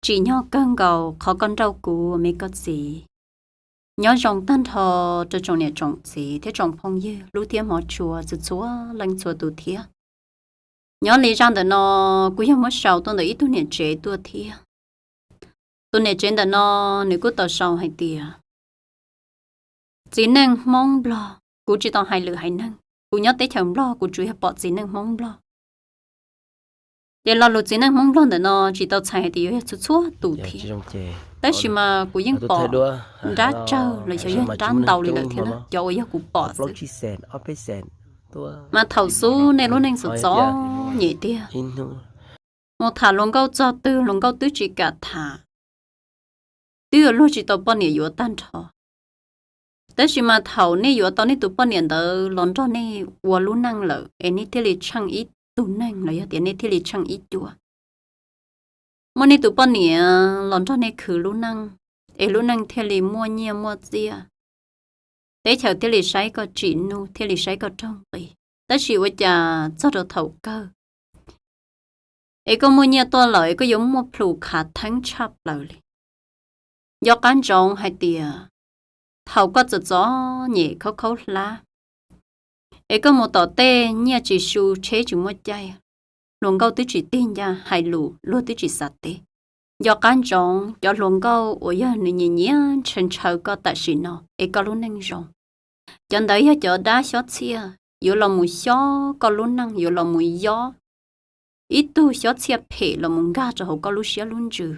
tsim nyog kawg nkaus qhov koj nrauj kuv me koj txiv. Nyob zoo tag nrho rau tsoom niam tsoom txiv thiab tsoom phooj ywg hlub thiab hmov tshua txhua txhua leej txhua tus thiab. Nyob li zaj ntawm no kuj yog muab sau tuaj ntawm ib tug niam tsev tuaj thiab. Tus niam tsev ntawm no nws kuj tau sau hais tias, txiv neej Hmoob Nplog, kuv tsis tau hais lwm haiv neeg, kuv nyob teb chaws Nplog kuv tsuas yog pom txiv neej Hmoob Nplog. Ces lo lus txiv neej Hmoob Nplog ntawm no tsis tau txhais hais tias yuav yog txhua txhua tus thiab, tab sis mas kuv yeej pom nrab tsawg los xyov yog nrab ntau li lawm thiab na, cov uas yog kuv pom xwb. Mas thaum xub nej lub neej txom txom nyem tiag, mus tham hluas nkauj txog twg hluas nkauj twb tsis kam tham, twb yuav luag tsis tau poj niam yuav tag nrho. Tab sis mas thaum nej yuav tau nej tus poj niam ntawd los nrog nej ua lub neej lawm es nej thiaj li tsheej ib tug neeg los yog tias nej thiaj li tsheej ib cuab. Muaj nej tus poj niam los nrog nej khwv lub neej, es lub neej thiaj li muaj nyiaj muaj txiaj, teb chaws thiaj li saib koj tsim nuj thiaj li saib koj raug nqi. Tab sis ua cas txog rau thaum kawg es koj muaj nyiaj tuaj lawm es koj yuav muaj plhus khav theeb tshaj plaws li. Nco qab ntsoov hais tias thaum koj txom txom nyem khaub khaub hlab, es koj mus tom tej nyiaj tsis su tsheb tsis muaj caij, hluas nkauj twb tsis tig ncaj hais lus luag twb tsis xav teb. Nco qab ntsoov cov hluas nkauj uas yog nws nyiam nyiam ntshaw ntshaw koj tam sim no es koj lub neej zoo, cov ntawd yog cov dab xyob txhiaj yuav los mus xyob koj lub neej, yuav los mus yob ib tug xyob txhiaj phem los mus nkag rau hauv koj lub siab lub ntsws.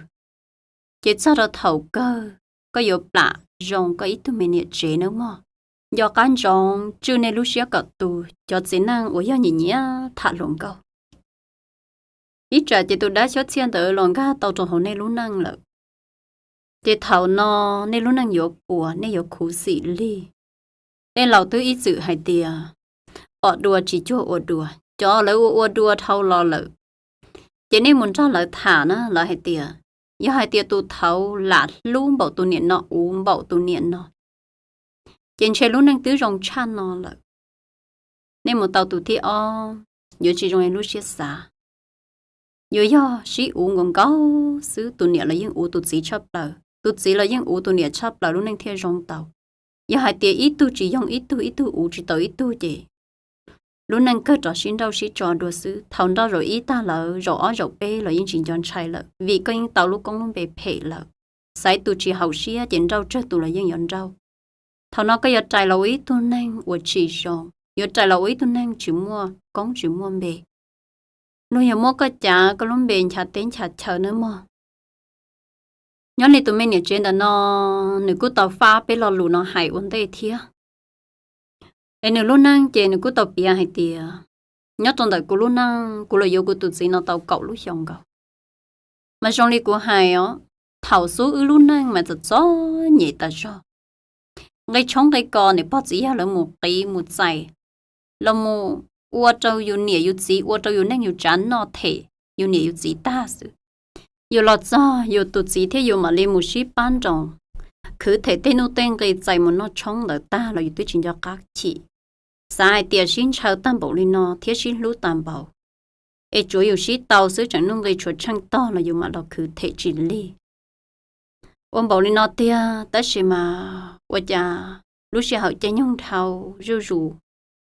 Ces txog rau thaum kawg koj yuav plam zoo koj ib tug me niam tsev nawb mog. Nco qab ntsoov tswj nej lub siab kom tu cov txiv neej uas yog nyiam nyiam tham hluas nkauj. Ib tsam ces tus dab xyob txhiaj ntawd los nkag tau rau hauv nej lub neej lawm, ces thaum no nej lub neej yuav puas, nej yuav khuv xim lig. Tej laus twb ib txwm hais tias pom dua tsis cuag ua dua. Cov lawv ua ua dua dhau los lawm, ces nej mus nrog lawv tham na, lawv hais tias, yog hais tias tus thaud lam hlub npaum tus niam no, uv npaum tus niam no, ces ntshe lub neej twb zoo tshaj no lawm. Nej mus tau tus thib ob, yuav tsis zoo li lub siab xav. Yuav yog sib uv nkaus nkaus xwb, tus niam los yeej uv tus txiv tshaj plaws, tus txiv los yeej uv tus niam tshaj plaws, lub neej thiaj zoo tau. Yog hais tias ib tug tsis yoog ib tug, ib tug uv tsis tau ib tug ces lub neej kawg rov sib nrauj sib tso dua xwb. Thaum nrauj zaum ib tag lawm, zaum ob zaum peb los yeej tsis nco ntshai lawm, vim koj yeej tau lub koob lub npe phem lawm. Xaiv tus tsis haum siab ces nrauj tsawg tus los yeej yuav nrauj. Thaum no koj yuav rais los ua ib tug neeg uas tsis zoo, yuav rais los ua ib tug neeg tsis muaj koob tsis muaj npe. Luag yuav muab koj cav koj lub npe ncha teb ncha chaw nawb mog. Nyob li tus me niam tsev ntawm no, nws kuj tau fab peb lo lus no hais ua ntej thiab. Es nws lub neej ces nws kuj tau piav hais tias, nyob rau ntawm kuv lub neej, kuv los yuav kuv tus txiv no tau kaum lub xyoo nkaus. Mas zoo li kuv hais os, thaum xub wb lub neej mas txom txom nyem tas zog. Nqi tshoob nqi kos niam pog txiv yawg lawv mus qiv mus txais, los mus ua rau yus niam yus txiv, ua rau yus neej yus tsav noj them yus niam yus txiv tag xwb. Yus los txog yus tus txiv thiab yus mam li mus sib pab nroos, khwv them tej nuj tej nqi txais mus noj tshoob ntawd tag los yus twb tsis nco qab chim. Xav hais tias sib ntshaw tag npaum li no thiab sib hlub tag npaum, es tsuav yus sib tau xwb tseem nuj nqi tshuav tsheej tog los yus mam los khwv them tsis lig. Ua npaum li no tiag, tab sis mas ua cas lub sij hawm caij nyoog dhau zuj zus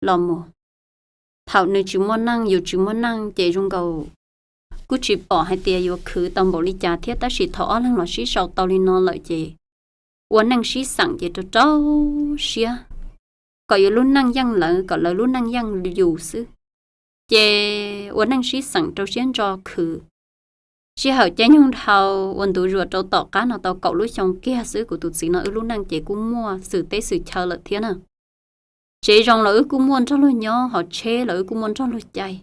los mus, thaum nws tsis muaj neej yus tsis muaj neej ces zoo nkaus kuj tsis pom hais tias yuav khwv tau npaum li cas thiab, tab sis thaum ob leeg los sib sau tau li no lawm ces ua neej sib xeem ces rau rau siab kom yus lub neej yeej lawv, kom lawv lub neej yeej yus xwb. Ces ua neej sib xeem rau siab ntso khwv. Sij hawm caij nyoog dhau, ua ntu zuas rau tom qab no tau kaum lub xyoo kiag xwb, kuv tus txiv no wb lub neej ces kuj muaj xwm teb xwm chaw lawm thiab na. Tsev zoo los wb kuj muaj nrog luag nyob, hos tsheb los wb kuj muaj nrog luag caij.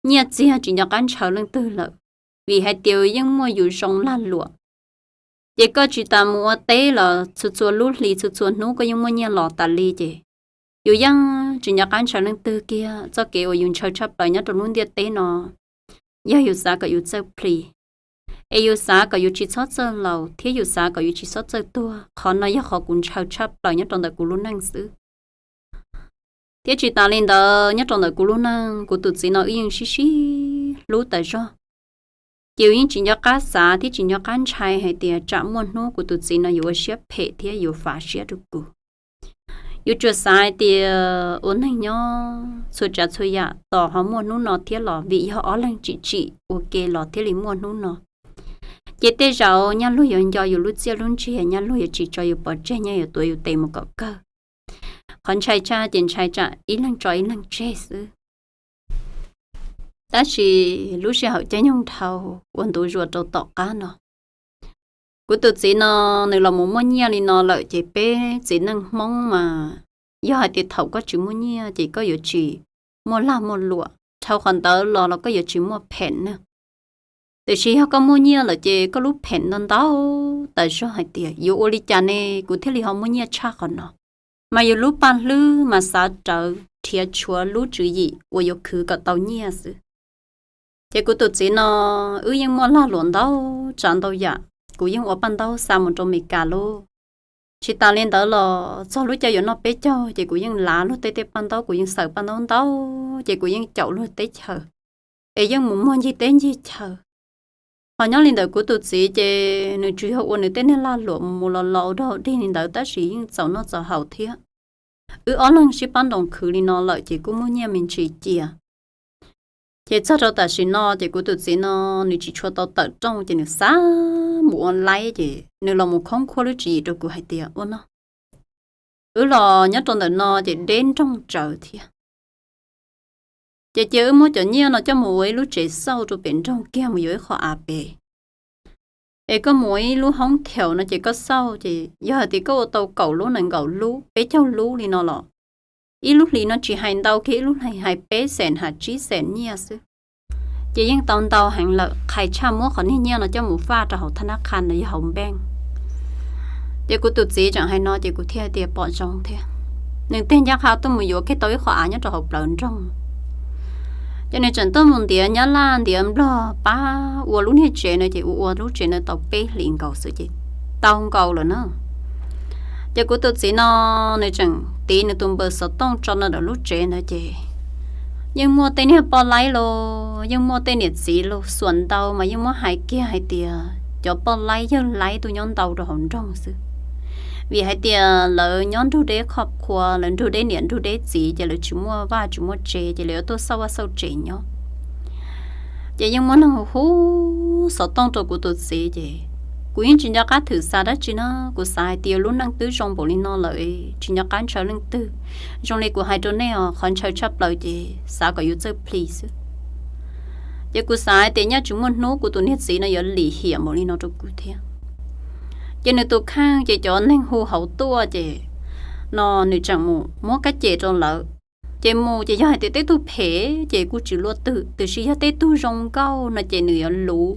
Nyiaj txiag tsis nco qab ntshaw leej twg lawm, vim hais tias yeej muaj yus zoo lag luam. Ces koj tsis tas mus ua teb los txhua txhua lub hlis txhua txhua hnub koj yeej muaj nyiaj los tas li ces yus yeej tsis nco qab ntshaw leej twg kiag. Txoj kev uas yus ntshaw tshaj plaws nyob rau lub ntiaj teb no yog yus xav kom yus txawj plis, es yus xav kom yus tsis txhob txawj laus thiab yus xav kom yus tsis txhob txawj tuag. Qhov no yog qhov kuv ntshaw tshaj plaws nyob rau ntawm kuv lub neej xwb. Thiab tsis tas li ntawd, nyob rau ntawm kuv lub neej, kuv tus txiv no wb yeej sib sib hlub tas zog. Ces yus yeej tsis nco qab xav thiab tsis nco qab ntshai hais tias tsam muaj hnub kuv tus txiv no yuav ua siab phem thiab yuav fav siab rau kuv. Yus tsuas xav hais tias ua neeg nyob txhua tsav txhua yam tos ho muaj hnub no thiab los vim yog ob leeg tsim tsim ua ke los thiaj li muaj hnub no. Ces tej zaum nyaj luag yuav nco yus lub txiaj lub ntsig, nyaj luag yuav tsis tso yus pov tseg, nyaj yuav tuav yus tes mus kom kawg. Qhov ntshai tshaj ces ntshai tsam ib leeg tso ib leeg tseg xwb. Tab sis lub sij hawm caij nyoog dhau uas ntu zus rau tom qab no, kuv tus txiv no nws los mus muaj nyiaj li no lawm ces peb txiv neej Hmoob mas yog hais tias thaum koj tsis muaj nyiaj ces koj yuav tsis muaj lag muaj luam, dhau qhov ntawd los los koj yuav tsis muaj phem na. Tiam sis yog koj muaj nyiaj lawm ces koj lub phem ntau ntau tas zog hais tias yuav ua li cas ne kuv thiaj li ho muaj nyiaj tshaj qhov no. Mas yus lub paj hlwb mas xav rawv nrhiav tshuav lub tswv yim uas yuav khwv kom tau nyiaj xwb. Ces kuv tus txiv no wb yeej muaj lag luam ntau tsav ntau yam, kuv yeej ua paj ntaub xa mus rau Amelikas lauj. Tsis tas li ntawd los txog lub caij yuav noj peb caug ces kuv yeej lav luag tej tej paj ntaub, kuv yeej xaws paj ntaub ntau, ces kuv yeej caum luag teb chaws es yeej mus muag ncig teb ncig chaw. Ho nyob li ntawd kuv tus txiv ces nws tsuas yog ua nws tej niag lag luam mus mus los los ua dog dig li ntawd tab sis yeej txaus noj txaus haus thiab. Wb ob leeg sib pab nroos khwv li no lawm ces kuj muaj nyiaj me ntsis cia. Ces txog rau tam sim no ces kuv tus txiv no nws tsis tshua tau tawm rooj ces nws xav mus ua laib ces nws los mus khoob khuab lub tswv yim rau kuv hais tias ua no, wb los nyob rau ntawm no ces deb nroog tsawv thiab. Ces cia wb muab cov nyiaj no coj mus ua ib lub tsev xauj rau pem nroog kiag mus yuav ib qho av pem. Es koj mus ua ib lub hoob theem no ces koj xauj ces yog hais tias koj ua tau kaum lub nees nkaum lub peb caug lub li no los ib lub hlis no tsis hais ntau kiag, ib lub hlis hais peb xees hais tsib xees nyiaj xwb. Ces yeej tau ntau heev lawm, qhais tshaj muab qhov niag nyiaj no coj mus faj rau hauv thab nab qha no yog hauv npeej. Ces kuv tus txiv tseem hais no ces kuv thiaj tias pom zoo thiab. Nws tig ncaj qha tuaj mus yuav kiag tau ib qho av nyob rau hauv plawv nroog. Ces nws tseem tuaj mus ntiav nyab laj ntiav nplog pab ua lub niag tsev no ces ua ua lub tsev no tau peb hlis nkaus xwb ces tau nkaus lawm na. Ces kuv tus txiv no nws tseem tiv nws tus npawb xov tooj tso no ntawm lub tsev ntawd ces yeej muaj tej niag poj laib los yeej muaj tej niam txiv los xuas ntau mas yeej muab hais kiag hais tias cov poj laib yawg laib tuaj nyob ntau rau hauv nroog xwb. Vim hais tias lawv nyob nrug deb qhov qhua, lawv nrug deb niam nrug deb txiv ces lawv tsis muaj vaj tsis muaj tsev ces lawv yuav tuaj xauj vaj xauj tsev nyob. Ces yeej muaj neeg hu hu xov tooj rau kuv tus txiv ces kuv yeej tsis nco qab thwm xav dab tsi na, kuv xav hais tias lub neej twb zoo npaum li no lawm tsis nco qab ntshaw leej twg. Zoo li kuv hais rau nej os, qhov ntshaw tshaj plaws ces xav kom yus txawj plis xwb. Ces kuv xav hais tias nyaj tsis muaj hnub kuv tus niag txiv no yuav lim hiam npaum li no rau kuv thiab. Ces nws tus kheej ces cov neeg hu hauv tuaj ces no nws tseem mus muab kab ces rau lawv. Ces mus ces yog hais tias tej tug phem ces kuj tsis luaj twg, tiam sis yog tej tug zoo nkauj no ces nws yuav luv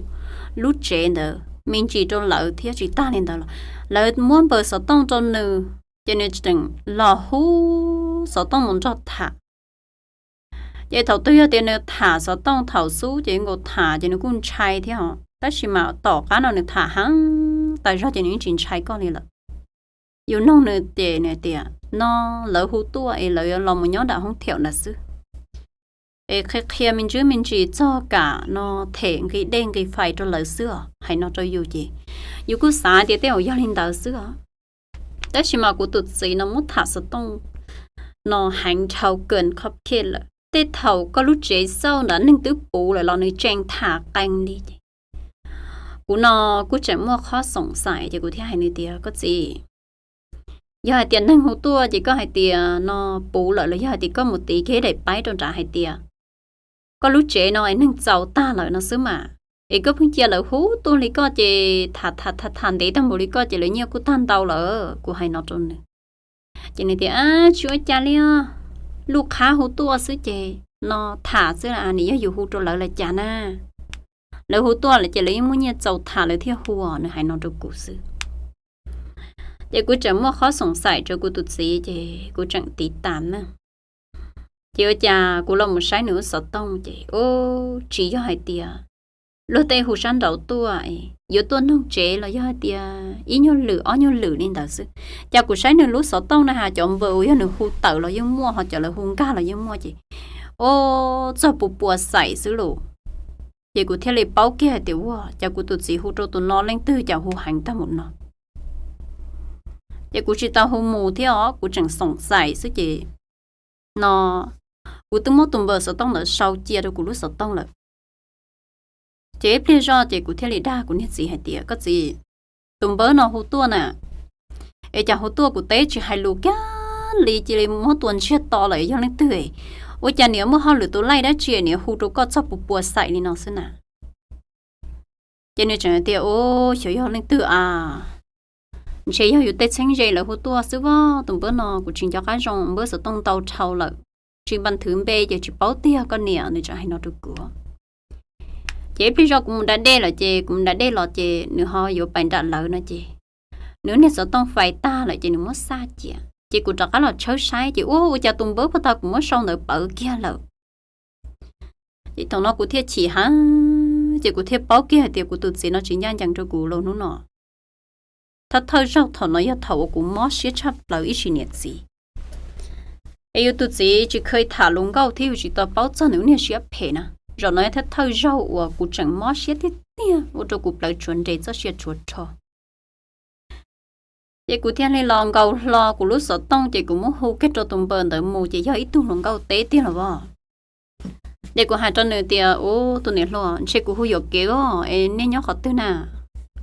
lub tsev ntawd me ntsis rau lawv thiab. Tsis tag li ntawd los lawv muab npawb xov tooj rau nws, ces nws tseem los hu xov tooj mus nrog tham. Ces thaum twg yog tias nws tham xov tooj thaum xub ces nkaus tham ces nws kuj ntshai thiab os, tab sis mas tom qab no nws tham heev tas zog ces nws yeej tsis ntshai koj li lawm. Yus nug nws ces nws tias no lawv hu tuaj es lawv yuav los mus nyob nram hoob theem ntawd xwb, es qhia qhia me ntsis me ntsis txog kam no them nqi dej nqi fais rau lawv xwb os, hais no rau yus ces yus kuj xav tias tej zaum yog li ntawd xwb os. Tab sis mas kuv tus txiv no muab tham xov tooj no heev dhau kawg khob khej lawm. Tej thaum koj lub tsev xauj ntawd neeg twb puv lawm los nws tseem tham qee li ces kuv no kuj tseem muaj qhov xoom xaim ces kuv thiaj hais nws tias koj txiv, yog hais tias neeg hu tuaj ces koj hais tias no puv lawm los yog hais tias koj mus tiv kiag daim paib rau nrad hais tias koj lub tsev no es neeg txaus tag lawm no xwb mas, es koj pheej cia lawv hu tuaj li koj ces tham tham tham tham ntev tag npaum li koj ces lawv nyiaj kuj tag ntau lawm, kuv hais no rau nws. Ces nws tias tsis ua cas li os, luj qhab hu tuaj xwb ces no tham xwb, nim yog yus hu rau lawv los cas na. Lawv hu tuaj lawm ces lawv yeej muaj nyiaj txaus tham lawv thiaj hu os, nws hais no rau kuv xwb. Ces kuv tseem muaj qhov xoom xaim rau kuv tus txiv ces kuv tseem tiv tas na. Ces ua cas kuv los mus saib nws lub xov tooj ces tsis yog hais tias luag tej hu sab nraud tuaj yuav tuaj noog tsev los yog hais tias ib nyuag lwm ob nyuag lwm li ntawd xwb. Cas kuv saib nws lub xov tooj na has cov npawb uas yog nws hu tawm los yeej muaj, ho cov lawv hu nkag los yeej muaj ces o, txog puas puas xaim xwb lauj. Ces kuv thiaj li paub kiag hais tias ua cas kuv tus txiv hu rau tus no leej twg cas hu heev tag mus no. Ces kuv tsis tau hu mus thiab os, kuv tseem xoom xais xwb ces no kuv twb muab tus npawb xov tooj ntawd sau cia rau kuv lub xov tooj lawm. Ces ib pliag zoj ces kuv thiaj li dag kuv niag txiv hais tias, koj txiv, tus npawb no hu tuaj na, es cas hu tuaj kuv teb tsis hais lus kiag li, cia li muab tua ntsiag to lawm, yog leej twg? Ua cas niam muaj hauj lwm tus laij dab tsi niam hu rau koj txog puas puas xaim li no xwb na? Ces nws tseem hais tias, u, xyov yog leej twg a, ntshe yog yus tej txheeb ze lawv hu tuaj xwb voj. Tus npawb no kuv tsis nco qab zoo, npawb xov tooj ntau dhau lawm, tsis npa nthwv npe ces tsis paub tiag koj niam, nws tseem hais no rau kuv. Ces ib pliag zoj kuv mus da dej lawm ces kuv mus da dej los ces nws ho yuav pais nram lawv no ces nws niag xov tooj fais tag lawm ces nws muab xaj cia. Ces kuv rov qab los tshawb saib ces ua ua cas tus npawb puag ta kuv muab sau ntawd pawv kiag lawm. Ces thaum no kuv thiaj chim heev, ces kuv thiaj paub kiag hais tias kuv tus txiv no tsis ncaj ncees rau kuv los hnub no. Thawj thawj zaug thaum no yog thaum uas kuv mob siab tshaj plaws ib sim niam txiv. Es yus tus txiv tsis kheev tham luag nkauj thiab yus tsis tau paub txog nws niag siab phem na. Zaum no yog thawj thawj zaug uas kuv tseem mob siab tiag tiag ua rau kuv plawv tsuas nres txoj sia tsuas rho. Ces kuv thiaj li los nkaus hlo kuv lub xov tooj ces kuv muab hu kiag rau tus npawb ntawd mus ces yog ib tug hluas nkauj teb tiag los as. Ces kuv hais rau nws tias, u, tus niam hluas, ntshe kuv hu yuam kev os, es nej nyob qhov twg na?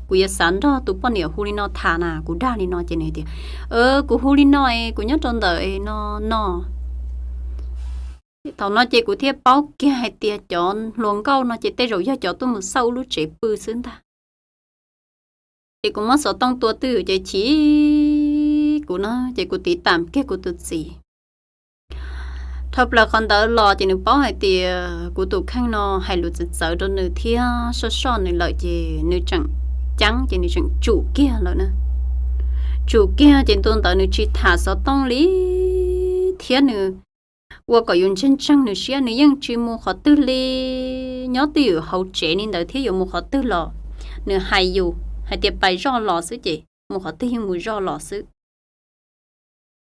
Kuv yuav xav nrog tus poj niam hu li no tham na, kuv dag li no ces nws tias, kuv hu li no es kuv nyob rau ntawm no no. Thaum no ces kuv thiaj paub kiag hais tias cov hluas nkauj no ces tej zaum yog cov tuaj mus xauj wb lub tsev pw xwb ntag. Ces kuv muab xov tooj tua twj ywm ces chim kuv no ces kuv tiv tam kiag kuv tus txiv. Dhau plaws qhov ntawd los ces nws paub hais tias kuv tus kheej no hais lus txawv txawv rau nws thiab soj soj nws lawm ces nws tseem ceeb ces nws tseem tsum kiag lawm na. Tsum kiag ces ntu ntawd nws tsis tham xov tooj li thiab nws ua kom yus ntseeg ntseeg nws siab, nws yeej tsis mus qhov twg li. Nyob twj ywm hauv tsev li ntawd thiab yuav mus qhov twg los nws hais yus hais tias pais zoj los xwb ces mus qhov twg yeej mus zoj los xwb.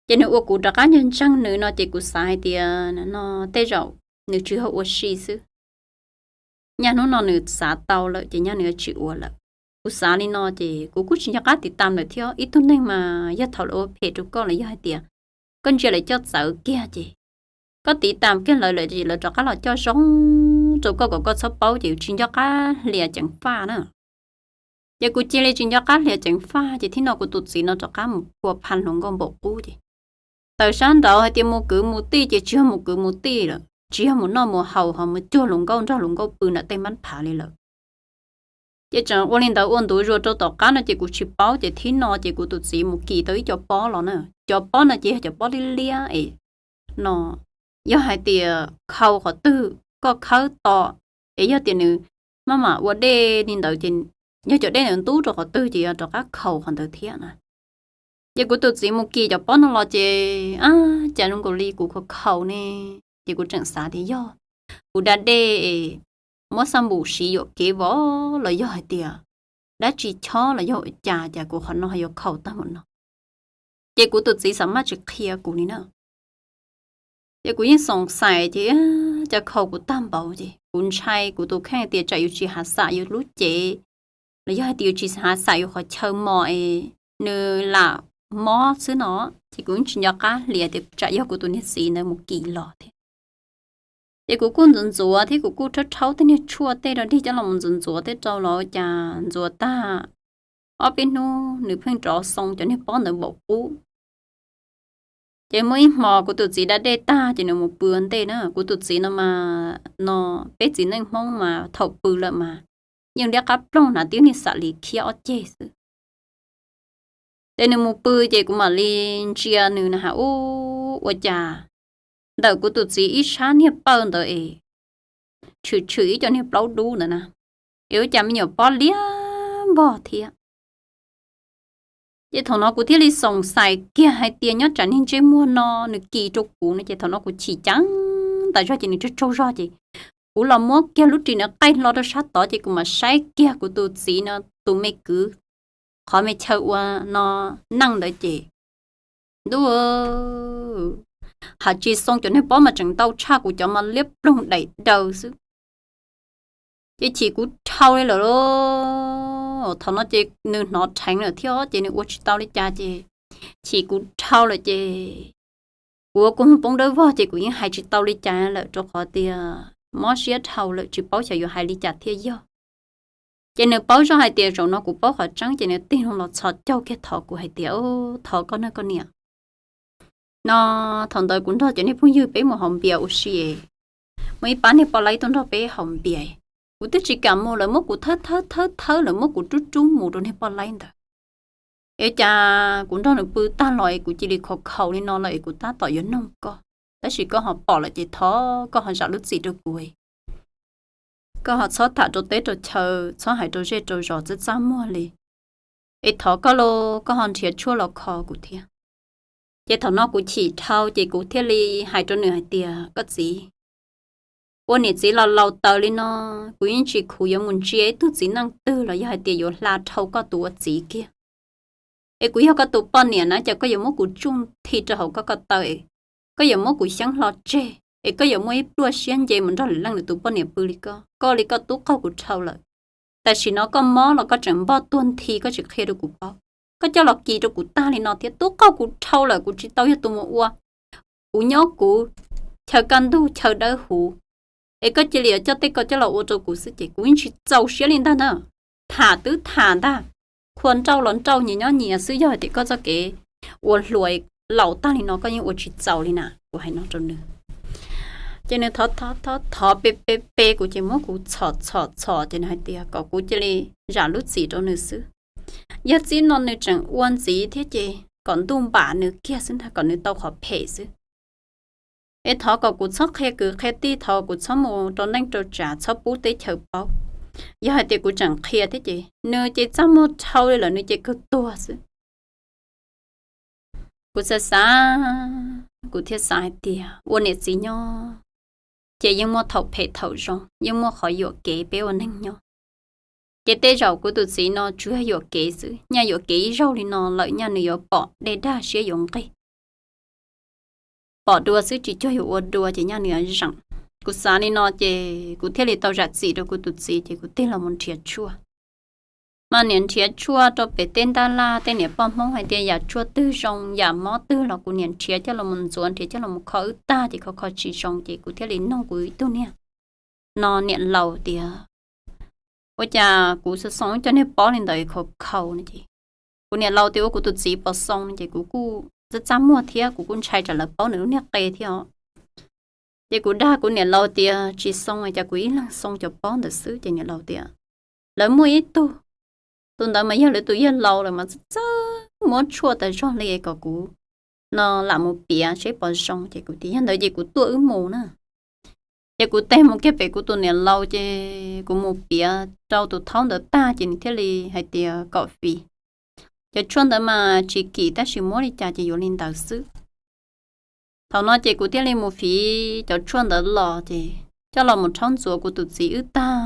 Ces nws ua kuv rov qab ntseeg ntseeg nws no ces kuv xav hais tias no tej zaum nws tsis yog ua si xwb. Nyaj hnub no nws xav tau lawm ces nyaj nws tsis ua lawm. Kuv xav li no ces kuv kuj tsis nco qab tiv tam lawm thiab. Ib tug neeg mas yog thaum lawv ua phem rau koj los yog hais tias koj ntsia lawv coj txawv kiag ces koj tiv tam kiag lawv lawm ces lawv rov qab los coj zoo rau koj kom koj txhob paub ces yus tsis nco qab hlias ceev faj na. Ces kuv cia li tsis nco qab hlias ceev faj ces thib no kuv tus txiv no rov qab mus phua pha hluas nkauj npaum qub ces tawm sab nraud hais tias mus kwv mus tij ces tsis yog mus kwv mus tij lawm, tsis yog mus noj mus haus ho mus cuag hluas nkauj nrog hluas nkauj pw ntawm tej mab phav li lawm. Ces tseem ua li ntawd ua ntu zus rau tom qab no ces kuv tsis paub ces thib no ces kuv tus txiv mus kis tau ib co pob los na. Cov pob no ces yog cov pob liab liab es no yog hais tias khau qhov twg koj khawb to es yog tias nws maj mam ua dej li ntawd ces yog cov dej ntawd ntub rau qhov twg ces yog rov qab khau qhov ntawd thiab na. Ces kuv tus txiv mus kis cov pob no los ces ab cas zoo nkaus li kuv khau khau ne. Ces kuv tseem xav tias yog kuv da dej es muab xab npum siv yuam kev vov los yog hais tias dab tsi chob los yog ua cas cas kuv qhov no yuav khau tag mus no. Ces kuv tus txiv xav maj tsis qhia kuv li na. Ces kuv yeej xoom xais ces cas khau kuv tag npaum ces kuv ntshai kuv tus kheej tias tsam yus tsis hav xam yus lub cev los yog hais tias yus tsis hav xam yus qhov chaw mos es nws lam mob xwb no. Ces kuv yeej tsis nco qab hlias tias tsam yog kuv tus niag txiv ntawd mus kis los thiab. Ces kuv kuj ntxuav ntxuav thiab kuv kuj rhaub rhaub tej niag tshuaj tej rau dig coj los mus ntxuav ntxuav tej rau los cas ntxuav tag ob peb hnub nws pheej rov xoo cov niag pob ntawd npaum qub. Ces muaj ib hmo kuv tus txiv da dej tag ces nws mus pw ua ntej na. Kuv tus txiv no mas no peb txiv neej Hmoob mas thaum pw lawm mas yeej liab qab ploog hnav tib niag xam li khiab ob ceg xwb. Ces nws mus pw ces kuv mam li ntsia nws na has ub ua cas ntawm kuv tus txiv ib sab niag pawj ntawd es tshwm tshwm ib co niag plaub dub ntawd na, es ua cas me nyuam pob liab npog thiab. Ces thaum no kuv thiaj li xoom xais kiag hais tias nyob tsam niag ntsej muag no nws kis rau kuv no ces thaum no kuv chim ceev tas zog ces nws tsaug tsaug zog ces kuv los muab kiag lub ris ntawd qaij hlo rau sab tod ces kuv mam saib kiag kuv tus txiv no tus me kwv qhov me chaw ua no neej ntawd ces ntuj, hais tsis xoo cov niag pob mas tseem ntau tshaj kuv cov mas liab ploog daim daws xwb. Ces chim kuv dhau li lawm lauj. Thaum no ces nws hnov dheev lawm thiab ces nws ua tsis tau li cas ces chim kuv dhau lawm ces kuv ua kua muag poob dawb vog ces kuv yeej hais tsis tau li cas lawm rau qhov tias mob siab dhau lawm tsis paub xyov yuav hais li cas thiaj yog. Ces nws paub zoj hais tias zaum no kuv paub qhov tseeb ces nws tig hlo los txhos caug kiag thov kuv hais tias, Thov koj nawj koj niam, no thaum ntawd kuv nrog cov niag phooj ywg peb mus haus npias ua si, muaj ib pab niag poj laib tuaj nrog peb haus npias, kuv twb tsis kam mus lawv muab kuv thawb thawb thawb thawb lawv muab kuv rub rub mus rau niag poj laib ntawd. Es cas kuv nrog nws pw tag los es kuv cia li khaus khaus li no lawm es kuv tab tom yuav noog koj, tab sis koj ho pom lawm ces thov koj ho zam lub txim rau kuv, koj ho txhob tham rau teb rau chaw, txhob hais rau zej rau zos txaj txaj muag li, es thov koj los koj ho nrhiav tshuaj los kho kuv thiab. Ces thaum no kuv chim dhau ces kuv thiaj li hais rau nws hais tias, Koj txiv, ua niam txiv los laus taws li no, kuv yeej tsis khuv yuav mus ntsia ib tug txiv neej twg los yog hais tias yuav hla dhau koj tus ua txiv kiag. Es kuv yog koj tus poj niam na, cas koj yuav muab kuv tsuj nthi rau hauv koj ko taw, koj yuav muab kuv xyeeb hlo tseg, es koj yuav muaj ib pluaj siab nce mus nrog lwm leej nws tus poj niam pw li koj, koj li koj tub qaug kuv dhau lawm. Tam sim no koj mob los koj tseem npoj tuag nthi koj tsis qhia rau kuv paub, koj coj los kis rau kuv tag li no thiab tub qaug kuv dhau lawm kuv tsis tau yog tus mus ua, kuv nyob kuv chaw kaj ntug chaw dawb huv, es koj cia li yuav coj tej ko coj los ua rau kuv xwb ces kuv yeej tsis txaus siab li ntag na. Tham twb tham ntag, khua nrauj los nrauj nyias nyob nyias xwb, yog hais tias koj txoj kev ua hluas laus tag li no koj yeej ua tsis txaus li na, kuv hais no rau nws. Ces nws thov thov thov pe pe pe kuv ces muab kuv txhom txhom txhom ces nws hais tias kom kuv cia li zam lub txim rau nws xwb. Yog txij no nws tseem ua ntxiv thiab ces kom ntuj npam nws kiag xwb ntag, kom nws tau qhov phem xwb. Es thov kom kuv txhob qhia kwv qhia tij, thov kuv txhob mus rau neej rau tsav, txhob pub teb chaws paub. Yog hais tias kuv tseem qhia thiab ces nws ces txaj muag dhau li lawm, nws ces kawg tuag xwb. Kuv xav xav, kuv thiaj xav hais tias ua niam txiv nyob ces yeej muaj thaum phem thaum zoo, yeej muaj qhov yuam kev peb ua neeg nyob. Ces tej zaum kuv tus txiv no tsuas yog yuam kev xwb, nyaj yuam kev ib zaug li no lawm nyaj nws yuav pom dej dag siab yuav nqig. Pom dua xwb tsis cuag yuav ua dua ces nyaj nws yuav zeem. Kuv xav li no ces kuv thiaj li tau zam txim rau kuv tus txiv ces kuv tig los mus nrhiav tshuaj. Mas niam nrhiav tshuaj rau pem tej ntaj laj, tej niam poj Hmoob hais tias yam tshuaj twg zoo yam mob twg los kuv niam nrhiav coj los mus ntxuav, nrhiav coj los mus kho wb tag ces kho kho tsis zoo ces kuv thiaj li noog kuv ib tug niag no niam laus tias, Ua cas kuv xoo xoo cov niag pob li ntawd khaus khaus no ces kuv niam laus tias ua kuv tus txiv pos xoo no ces kuv kuj txaj txaj muag thiab kuv kuj ntshai tsam lawv paub nws lub niag qe thiab os. Ces kuv dag kuv niam laus tias tsis xoo, cas kuv ib leeg xoo cov pob ntawd xwb ces niam laus tias lawv muaj ib tug, tus ntawd mas yog lawv tus yawg laus lawm mas txawj txawj muab tshuaj tas zog li kom kuv no lam mus piav seb pos zoo ces kuv tias yog ntawd ces kuv tuaj wb mus na. Ces kuv tig mus kiag pem kuv tus niam laus ces kuv mus piav rau tus thaub ntawd tag ces nws thiaj li hais tias kom fiv cov tshuaj ntawd mas tsis kim tab sis muab li cas ces yuav li ntawd xwb. Thaum no ces kuv thiaj li mus fiv cov tshuaj ntawd los ces coj los mus rhaub ntxuav kuv tus txiv wb tag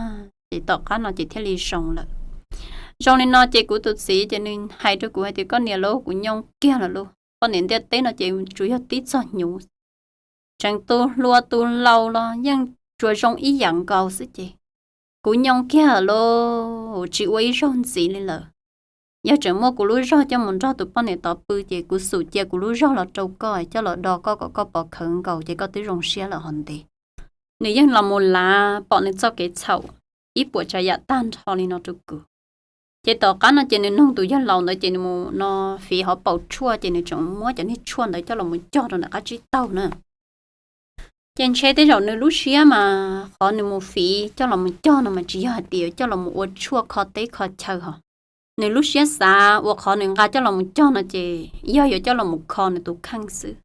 ces tom qab no ces thiaj li zoo lawm. Zoo li no ces kuv tus txiv ces nws hais rau kuv hais tias koj niam lauj, kuv nyoo kiag lawm lauj, poj niam ntiaj teb no ces tsuas yog tib txog hnyuv tseem tus hluas tus laus los yeej tsuas zoo ib yam nkaus xwb ces kuv nyoo kiag lawm lauj, tsis ua ib zaug ntxiv li lawm. Yog tseem muaj kuv lub zog coj mus nrog tus poj niam tod pw ces kuv xum cia kuv lub zog los rau koj coj los do koj kom koj pov khawv nkaus ces koj twb zoo siab lawm ho ntev. Nws yeej los mus lav pom nws txoj kev txhaum ib puas tsav yam tag nrho li no rau kuv. Ces tom qab no ces nws noog tus yawg laus ntawd ces nws mus no fiv hauv paus tshuaj ces nws tseem muab cov niag tshuaj ntawd coj los mus cog rau nram qab tsib taug na. Ces ntshe tej zaum nws lub siab mas qhov nws mus fiv coj los mus cog no mas tsis yog hais tias coj los mus ua tshuaj kho teb kho chaw hos. Nws lub siab xav uas qhov nws nqa coj los mus cog no ces yog yuav coj los mus kho nws tus kheej xwb.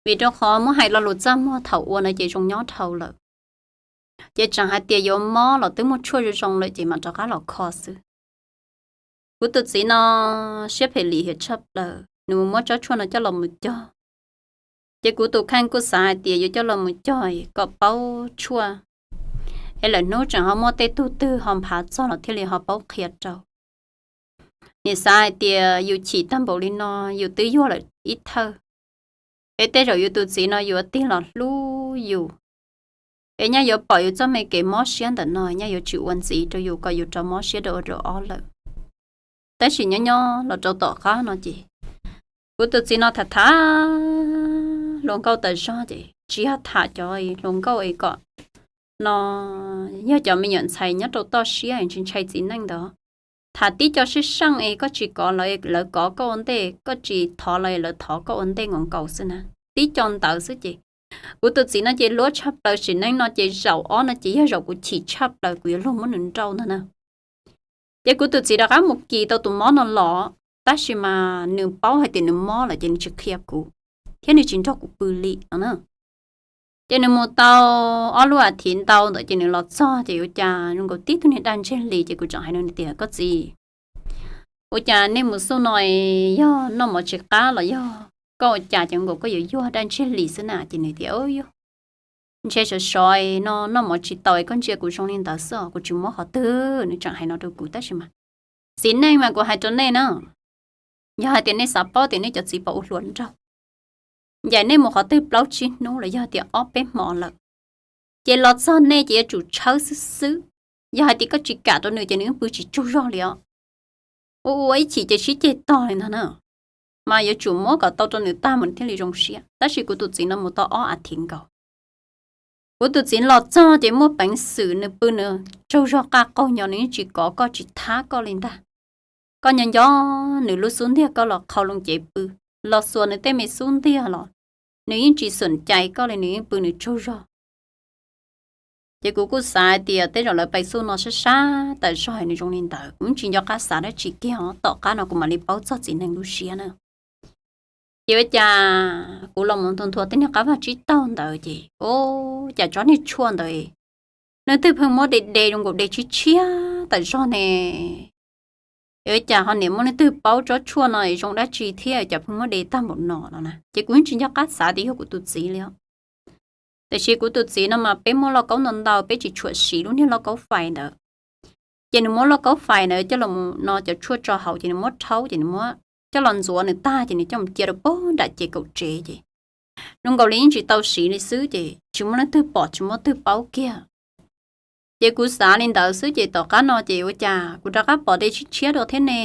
Vim rau qhov muab hais lo lus txaj muag thaum ua ntawd ces zoo nyob dhau lawm. Ces tseem hais tias yuav mob los twb muaj tshuaj zoo zoo lawm ces mam rov qab los kho xwb. Kuv tus txiv no siab phem lim hiam tshaj plaws, nws mus muab tsob tshuaj no coj los mus cog. Ces kuv tus kheej kuj xav hais tias yuav coj los mus cog kom paub tshuaj, es lawm hnub tseem ho muaj tej tug twg ho nphav txog los thiaj li ho paub qhia rau. Nim xav hais tias yus chim tag npaum li no, yus twb yuag lawm ib thawj, es tej zaum yus tus txiv no yuav tig los hlub yus, Es nyaj yuav pom yus txoj me kev mob siab ntawm no, nyaj yuav tsis ua ntxiv rau yus kom yus rov mob siab dua rau ob lawm. Tab sis nyob nyob los rau tom qab no ces kuv tus txiv no tham tham hluas nkauj tas zog ces tsis yog tham cov hluas nkauj es kom no yog cov me nyuam ntxhais nyob rau toj siab ntshai ntshai txiv neej ntawd. Tham tib co sib seej es koj tsis kov lawv, lawv kov koj ua ntej, koj tsis thov lawv, lawv thov koj ua ntej nkaus nkaus xwb na. Tib co ntawd xwb ces kuv tus txiv no ces luab tshaj plaws, sim neej no ces zaum ob no ces yog zaum kuv chim tshaj plaws kuv yuav luag muab nws nrauj ntag na. Ces kuv tus txiv rov qab mus kis tau tus mob no los, tab sis mas nws paub hais tias nws mob lawm ces nws tsis qhia kuv, thiab nws tsis nrog kuv pw li no na. Ces nws mus tau ob lub as thiv ntau ntawd ces nws los txog ces ua cas zoo nkaus tib tug niag daj ntseg li, ces kuv tseem hais nws tias, koj txiv, ua cas nej mus xub no yog noj mov tsis qab los yog koj ua cas ces nkaus koj yuav yuag daj ntseg li xwb na? Ces nws tias, ntshe sov sov no noj mov tsis tau es koj ntsia kuv zoo li ntawd xwb, kuv tsis mob qhov twg. Nws tseem hais no rau kuv, tab sis mas txiv neej mas kuv hais rau nej na, yog hais tias nej xav paub tias nej cov txiv puas ua hluas nraug, ncaim nej mus qhov twg plaub tsib hnub los yog tias ob peb hmo lawm, ces los txog nej ces yuav tsum tshawb xwb xwb. Yog hais tias koj tsis kam rau nws ces nws yeej pw tsis tsaug zog li os. Ua ua ib chim ces sib ceg tog li ntag na. Mas yuav tsum muab kom tau rau nws tag mas nws thiaj li zoo siab. Tab sis kuv tus txiv no mus tau ob as thiv nkaus, kuv tus txiv los txog ces muaj peev xwm nws pw nws tsaug zog qaj qaug nyo, nws yeej tsis kov koj tsis thab koj li ntag. Koj nco nco nws lub xub ntiag koj los qhau loo cev pw, los xuas nws tej me xub ntiag los nws yeej tsis xum cais koj li, nws yeej pw nws tsaug zog. Ces kuv kuj xav hais tias tej zaum lawv pais xub no sab sab tas zog nws zoo li ntawd, kuv tsis nco qab xav dab tsi kiag os, tom qab no kuv mam li paub txog txiv neej lub siab na. Ces ua cas kuv los mus nthua nthua tej niag qab vaj tsib taug ntawd ces, o, cas tsob niag tshuaj ntawd leej twg pheej muab de de zoo nkaus de tshiab tshiab tas zog ne. Es ua cas ho niam muaj leej twg paub tsob tshuaj no es zoo dab tsi thiab cas pheej muab de tag npaum no no na. Ces kuv yeej tsis nco qab xav tias yog kuv tus txiv li os. Tiam sis kuv tus txiv no mas peb muaj lauj kaub ntau ntau, peb tsis tshua siv lub niag lauj kaub fais ntawd. Ces nws muab lauj kaub fais ntawd coj los no cov tshuaj tso hauv ces nws muab rhaub ces nws muab coj los ntxuav nws tag ces nws coj mus cia rau pem nram ces kaum tsev ces zoo nkaus li yeej tsis tau siv li xwb ces tsis muaj leej twg pom tsis muaj leej twg paub kiag. Ces kuv xav li ntawd xwb ces tom qab no ces ua cas kuv rov qab pom de tshiab tshiab dua thiab ne.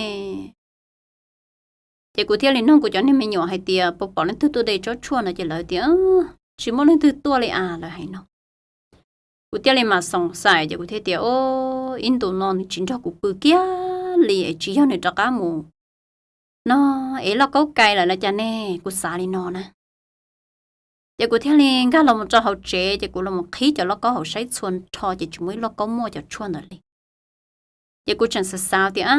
Ces kuv thiaj li nug kuv cov niag me nyuam hais tias puas pom leej twg tuaj de tsob tshuaj no ces lawv tias tsis muaj leej twg tuaj li as, lawv hais no. Kuv thiaj li mam xoom xais ces kuv thiaj tias, o, ib ntus no nws tsis nrog kuv pw kiag li es tsis yog nws rov qab mus no es lauj kaub kai lawm los cas ne, kuv xav li no na. Ces kuv thiaj li nkag los mus rau hauv tsev ces kuv los mus qhib cov lauj kaub hauv saib txhua nrho ces tsis muaj ib lauj kaub muaj cov tshuaj ntawd li. Ces kuv tseem xav xav tias, a,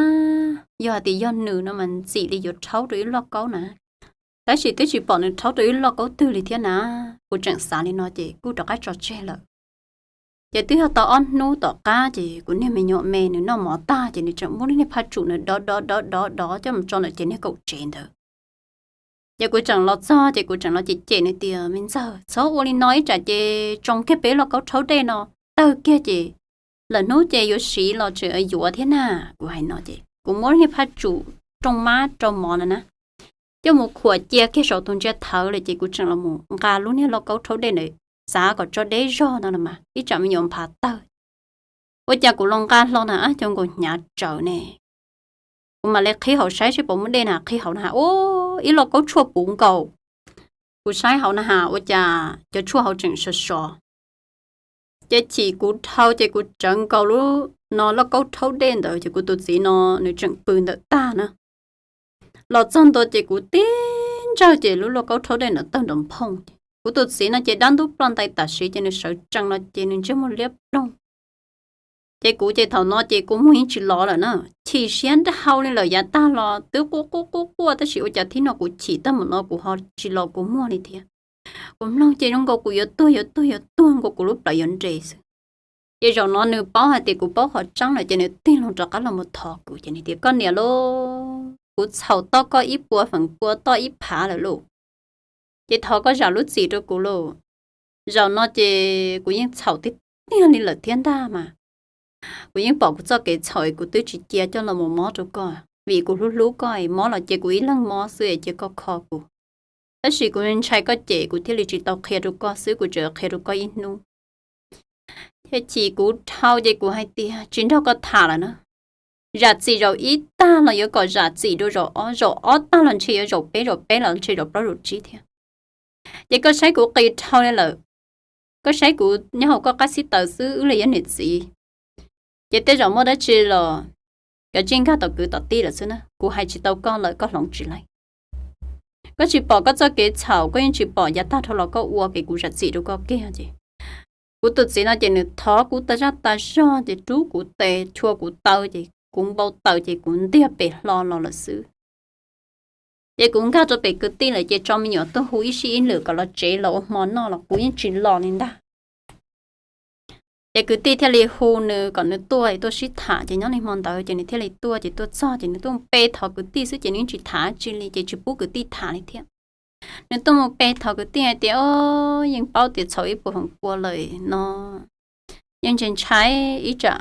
yog hais tias yog nws no mas ntxim li yuav rhaub rau ib lauj kaub na. Tab sis twb tsis pom nws rhaub rau ib lauj kaub twg li thiab na. Kuv tseem xav li no ces kuj rov qab tso tseg lawm. Ces twb yog tau ob hnub tom qab ces kuv niag me nyuam me nws noj mov tag ces nws tseem muab lub niag phaj tsum nws dov dov dov dov dov coj mus tso ntawm ces niag kaum tsev ntawd. Ces kuv tseem los txog ces kuv tseem los cem cem nws tias, me ntxawg, txhob ua li no ib tsam ces tsoo kiag peb lauj kaub rhaub dej no tawg kiag ces lwm hnub ces yuav siv los tseem yuav thiab na. Kuv hais no ces kuv muab lub niag phaj tsum rooj mab rau mov no na, coj mus khuam cia kiag saum tus ntsia thawv lawm ces kuv tseem los mus nqa lub niag lauj kaub rhaub dej ntawd xav kom tso deb zog no los mas ib tsam me nyuam nphav tawg. Ua cas kuv los nqa hlo na, ab, cov nkaus hnyav tsawv ne. Kuv mam li qhib hauv saib seb puas muaj dej na, qhib hauv na has, ua ib lauj kaub tshuaj puv nkaus. Kuv saib hauv na has ua cas cov tshuaj hauv tseem sov sov. Ces chim kuv dhau ces kuv tsawv nkaus lub no lauj kaub rhaub dej ntawd ces kuv tus txiv no nws tseem pw ntawm tag na. Los txog ntua ces kuv tib ntsawj ces lub lauj kaub rhaub dej ntawd tawg nrov nphooj. Kuv tus txiv no ces dab ntub ploj ntais tam sim ces nws sawv tsees los ces nws ntsej muag liab ploog. Ces kuv ces thaum no ces kua muag yeej tsis lov lawm na, chim siab dhau li lawm, yav tag los twb quaj quaj quaj quaj tab sis ua cas thib no kuv chim tag mus no kuv ho tsis lov kua muag li thiab. Kuv mloog ces zoo nkaus kuv yuav tuag yuav tuag yuav tuag nkaus, kuv lub plawv yuav nres xwb. Ces zaum no nws paub hais tias kuv paub qhov tseeb lawm ces nws tig loo rov qab los mus thov kuv ces nws tias, koj niam lauj, kuv txhaum toj koj ib puas feem pua toj ib phav lawm lauj. Ces thov koj zam lub txim rau kuv lauj. Zaum no ces kuv yeej txhaum tiag tiag li lawm thiab ntag mas. Kuv yeej pom kuv txoj kev txhaum es kuv twb tsis cia coj los mus mob rau koj, vim kuv hlub hlub koj es mob los cia kuv ib leeg mob xwb es cia koj kho kuv. Tab sis kuv ntshai koj cem kuv thiaj li tsis tau qhia rau koj xwb, kuv tseem qhia rau koj ib hnub. Thiaj chim kuv dhau ces kuv hais tias, tsis nrog koj tham lawm na. Zam txim zaum ib tag los yuav kom zam txim dua zaum ob, zaum ob tag los ntshe yuav zaum peb, zaum peb los ntshe zaum plaub zaum tsib thiab. Ces koj saib kuv qis dhau li lawm, koj saib kuv nyob hauv koj qab xib taws xwb, wb li yog niam txiv. Ces tej zaum muaj dab tsi los koj tsij nkag tom kwv tom tij lawm xwb na, kuv hais tsis tau koj lawm, koj hloov tsis laib. Koj tsis pom koj txoj kev txhaum, koj yeej tsis pom, yav tag dhau los koj ua kev kuv zam txim rau koj kiag ces. Kuv tus txiv no ces nws thov kuv tas zaj tas zog ces rub kuv tes chua kuv taw ces kuv npau taws ces kuv ntiag pem hlo los lawm xwb. Ces kuv nkag rau pem kwv tij lawm ces tso me nyuam tuaj hu ib sij ib lwm kom los tsev los ua hmo noj los kuv yeej tsis los li ntag. Ces kwv tij thiaj li hu nws kom nws tuaj tuaj sib tham ces nyob li hmo ntawd ces nws thiaj li tuaj ces tuaj txog ces nws tuaj pe thov kwv tij xwb ces nws yeej tsis tham tsi li ces tsis pub kwv tij tham li thiab. Nws tuaj mus pe thov kwv tij hais tias, o, yeej paub tias txhaum ib puas feem pua lawm no, yeej ntshai ntshai ib tsam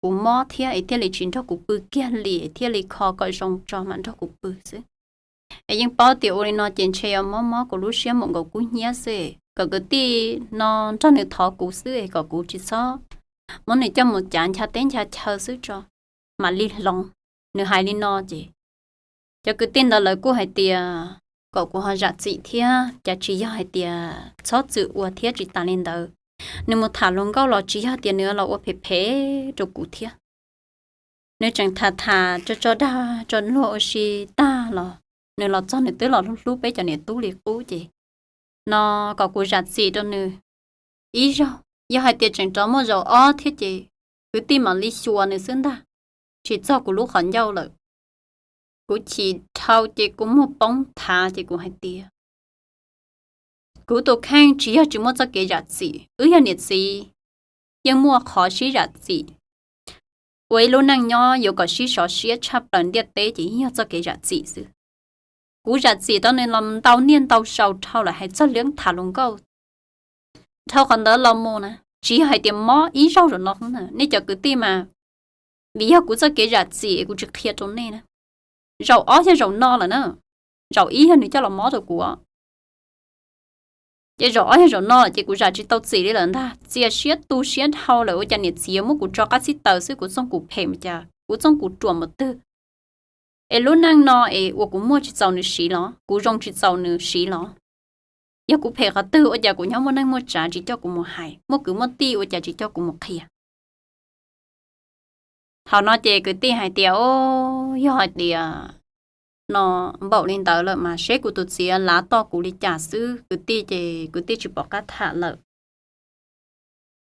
kuv mob thiab es thiaj li tsis nrog kuv pw kiag li, thiaj li kho kom zoo tso mam nrog kuv pw xwb. Es yeej paub tias ua li no ces ntshe yuav mob mob kuv lub siab npaum nkaus kub hnyiab xwb, kom kwv tij no nrog nws thov kuv xwb es kom kuv tsis txhob muab nws coj mus cav ncha teb ncha chaw xwb tso, mam li hloov. Nws hais li no ces cov kwv tij ntawd lawv kuj hais tias kom kuv ho zam txim thiab, cas tsis yog hais tias txhob txwm ua thiab, tsis tas li ntawd nws mus tham hluas nkauj los tsis yog tias nws los ua phem phem rau kuv thiab. Nws tseem tham tham tso tso dag tso luag ua si tag los nws los txog nws twb los hlub hlub peb cov niam tub li qub ces no kom kuv zam txim rau nws ib zaug. Yog hais tias tseem rov muaj zaum ob thiab ces kwv tij mam li xyuas nws xwb ntag, tsis txog kuv lub qhov ncauj lawm. Kuv chim dhau ces kuv muag poob thav ces kuv hais tias, kuv tus kheej tsis yog tsis muaj txoj kev zam txim, wb yog niam txiv yeej muaj qhov sib zam txim. Ua ib lub neej nyob yuav kom sib sov siab tshaj plaws ntiaj teb ces yeej yog txoj kev zam txim xwb. Kuv zam txim rau nws los ntau niaj ntau zaus dhau lawm, hais txog lub tham hluas nkauj dhau qhov ntawd los mus na, tsis yog hais tias mob ib zaug zaum no, nej cov kwv tij mas, vim yog kuv txoj kev zam txim kuv tsis qhia rau nej na. Zaum ob yog zaum no lawm na, zaum ib yog nws coj los mob rau kuv, ces zaum ob yog zaum no lawm ces kuv zam tsis tau txim li lawm ntag. Txias siab tu siab dhau lawm, ua cas niam txiv yuav muab kuv tso qab xib taws xwb, kuv txooj kuv phem mas cas kuv txooj kuv ruam mus twg. Es lub neej no es ua kuv muaj tsis txaus nws siv los, kuv zoo tsis txaus nws siv los? Yog kuv phem qhov twg ua cas kuv nyob muaj neej muaj tsav tsis coj kuv mus hais, muaj kwv muaj tij ua cas tsis coj kuv mus qhia? Thaum no ces kwv tij hais tias, o, yog hais tias no npaum li ntawd lawm mas seb kuv tus txiv lav toj kuv li cas xwb, kwv tij ces kwv tij tsis pom qab tham lawm.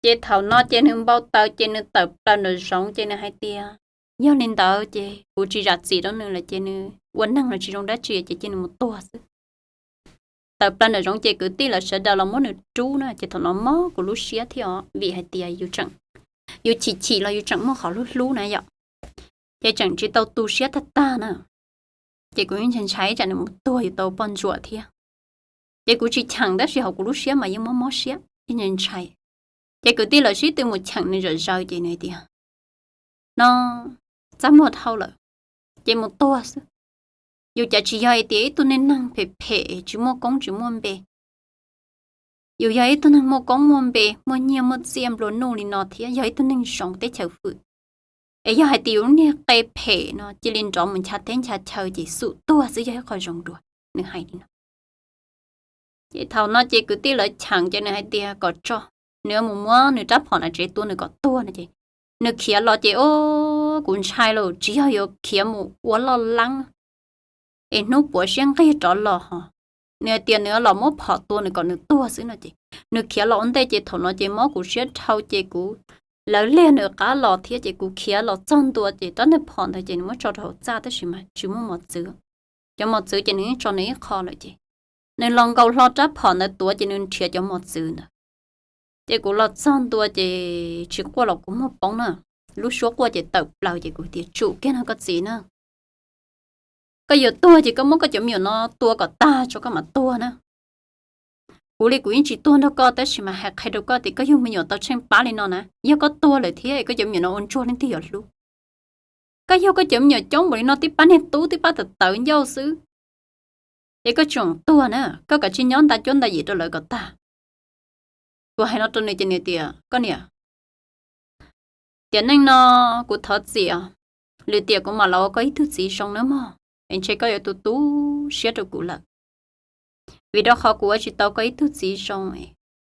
Ces thaum no ces nws npau taws ces nws tawm plaws nraum zoov ces nws hais tias, yog li ntawd ces kuv tsis zam txim rau nws lawm ces nws ua neeg los tsis zoo dab tsi ces cia nws mus tuag xwb. Tawm plaws nraum zoov ces kwv tij lawv sawv daws los muab nws rub na, ces thaum no mob kuv lub siab thiab os, vim hais tias yus chim chim los yus tseem muaj qhov hlub hlub na yom, ces tseem tsis tau tu siab tag tag na. Ces kuv yeej ntshai ntshai tsam nws mus tuag yus tau poj ntsuam thiab. Ces kuv tsis cheem tab sis hauv kuv lub siab mas yeej mob mob siab, yeej ntshai ntshai. Ces kwv tij lawv sib tw mus cheem nws zom zaws ces nws hais tias, no txaj muag dhau lawm, ces mus tuag xwb. Yus cas tsis yog hais tias ib tug neeg phem phem tsis muaj koob tsis muaj npe. Yus yog ib tug neeg muaj koob muaj npe, muaj nyiaj muaj txiaj nplua nuj li no thiab yog ib tug neeg zoo teb chaws fwm, es yog hais tias yus lub niag qe phem no cia li nrov mus ncha teb ncha chaw ces xum tuag xwb yog ib qho zoo dua, nws hais li no. Ces thaum no ces kwv tij lawv cheem ces nws hais tias kom tso, nws yuav mus muab nws rab phom na tsev tua nws kom tuag no ces nws khiav los ces, o, kuv ntshai lauj, tsis yog yuav khiav mus ua loj leeb es hnub puav siab nqig rov los ho. Nws hais tias nws los muab phom tua nws kom nws tuag xwb no ces nws khiav los ua ntej ces thaum no ces mob kuv siab dhau ces kuv, lawv liag nws qab los thiab ces kuv khiav los txog ntua ces rab niag phom ntawd ces nws muab tso rau hauv txaj tab sis mas tsis muaj mos txwv. Cov mos txwv ces nws yeej tso nws ib qho lawm ces nws los nkaus hlo rab phom ntawd tuav ces nws nrhiav cov mos txwv ntawd. Ces kuv los txog ntua ces tsis quaj los kuv muag poob na, lub suab quaj ces tawm plaws ces kuv tias tsum kiag no koj txiv na, koj yuav tuag ces koj muab koj cov me nyuam no tua kom tag tso koj mam tuag na. Kuv li kuv yeej tsis tuag nrog koj tab sis mas hais qhia rau koj tias koj yug me nyuam tau tsheej plab li no na, yog koj tuag lawm thiab koj cov me nyuam no ua ntsuag leej twg yuav hlub? Koj yug koj cov me nyuam coob npaum li no tib pab niag tub tib pab tawv tawv ncauj xwb, ces koj tseem tuag na, koj kav tsij nyob nta cuab nta yim rau lawv kom tag. Kuv hais no rau nws ces nws tias koj niam, Tiam neej no kuv thov txim, lwm tiam kuv mam los ua koj ib tug txiv zoo nawb mog, es ntshe koj yuav tu tu siab rau kuv lawm. Vim rau qhov kuv ua tsis tau koj ib tug txiv zoo,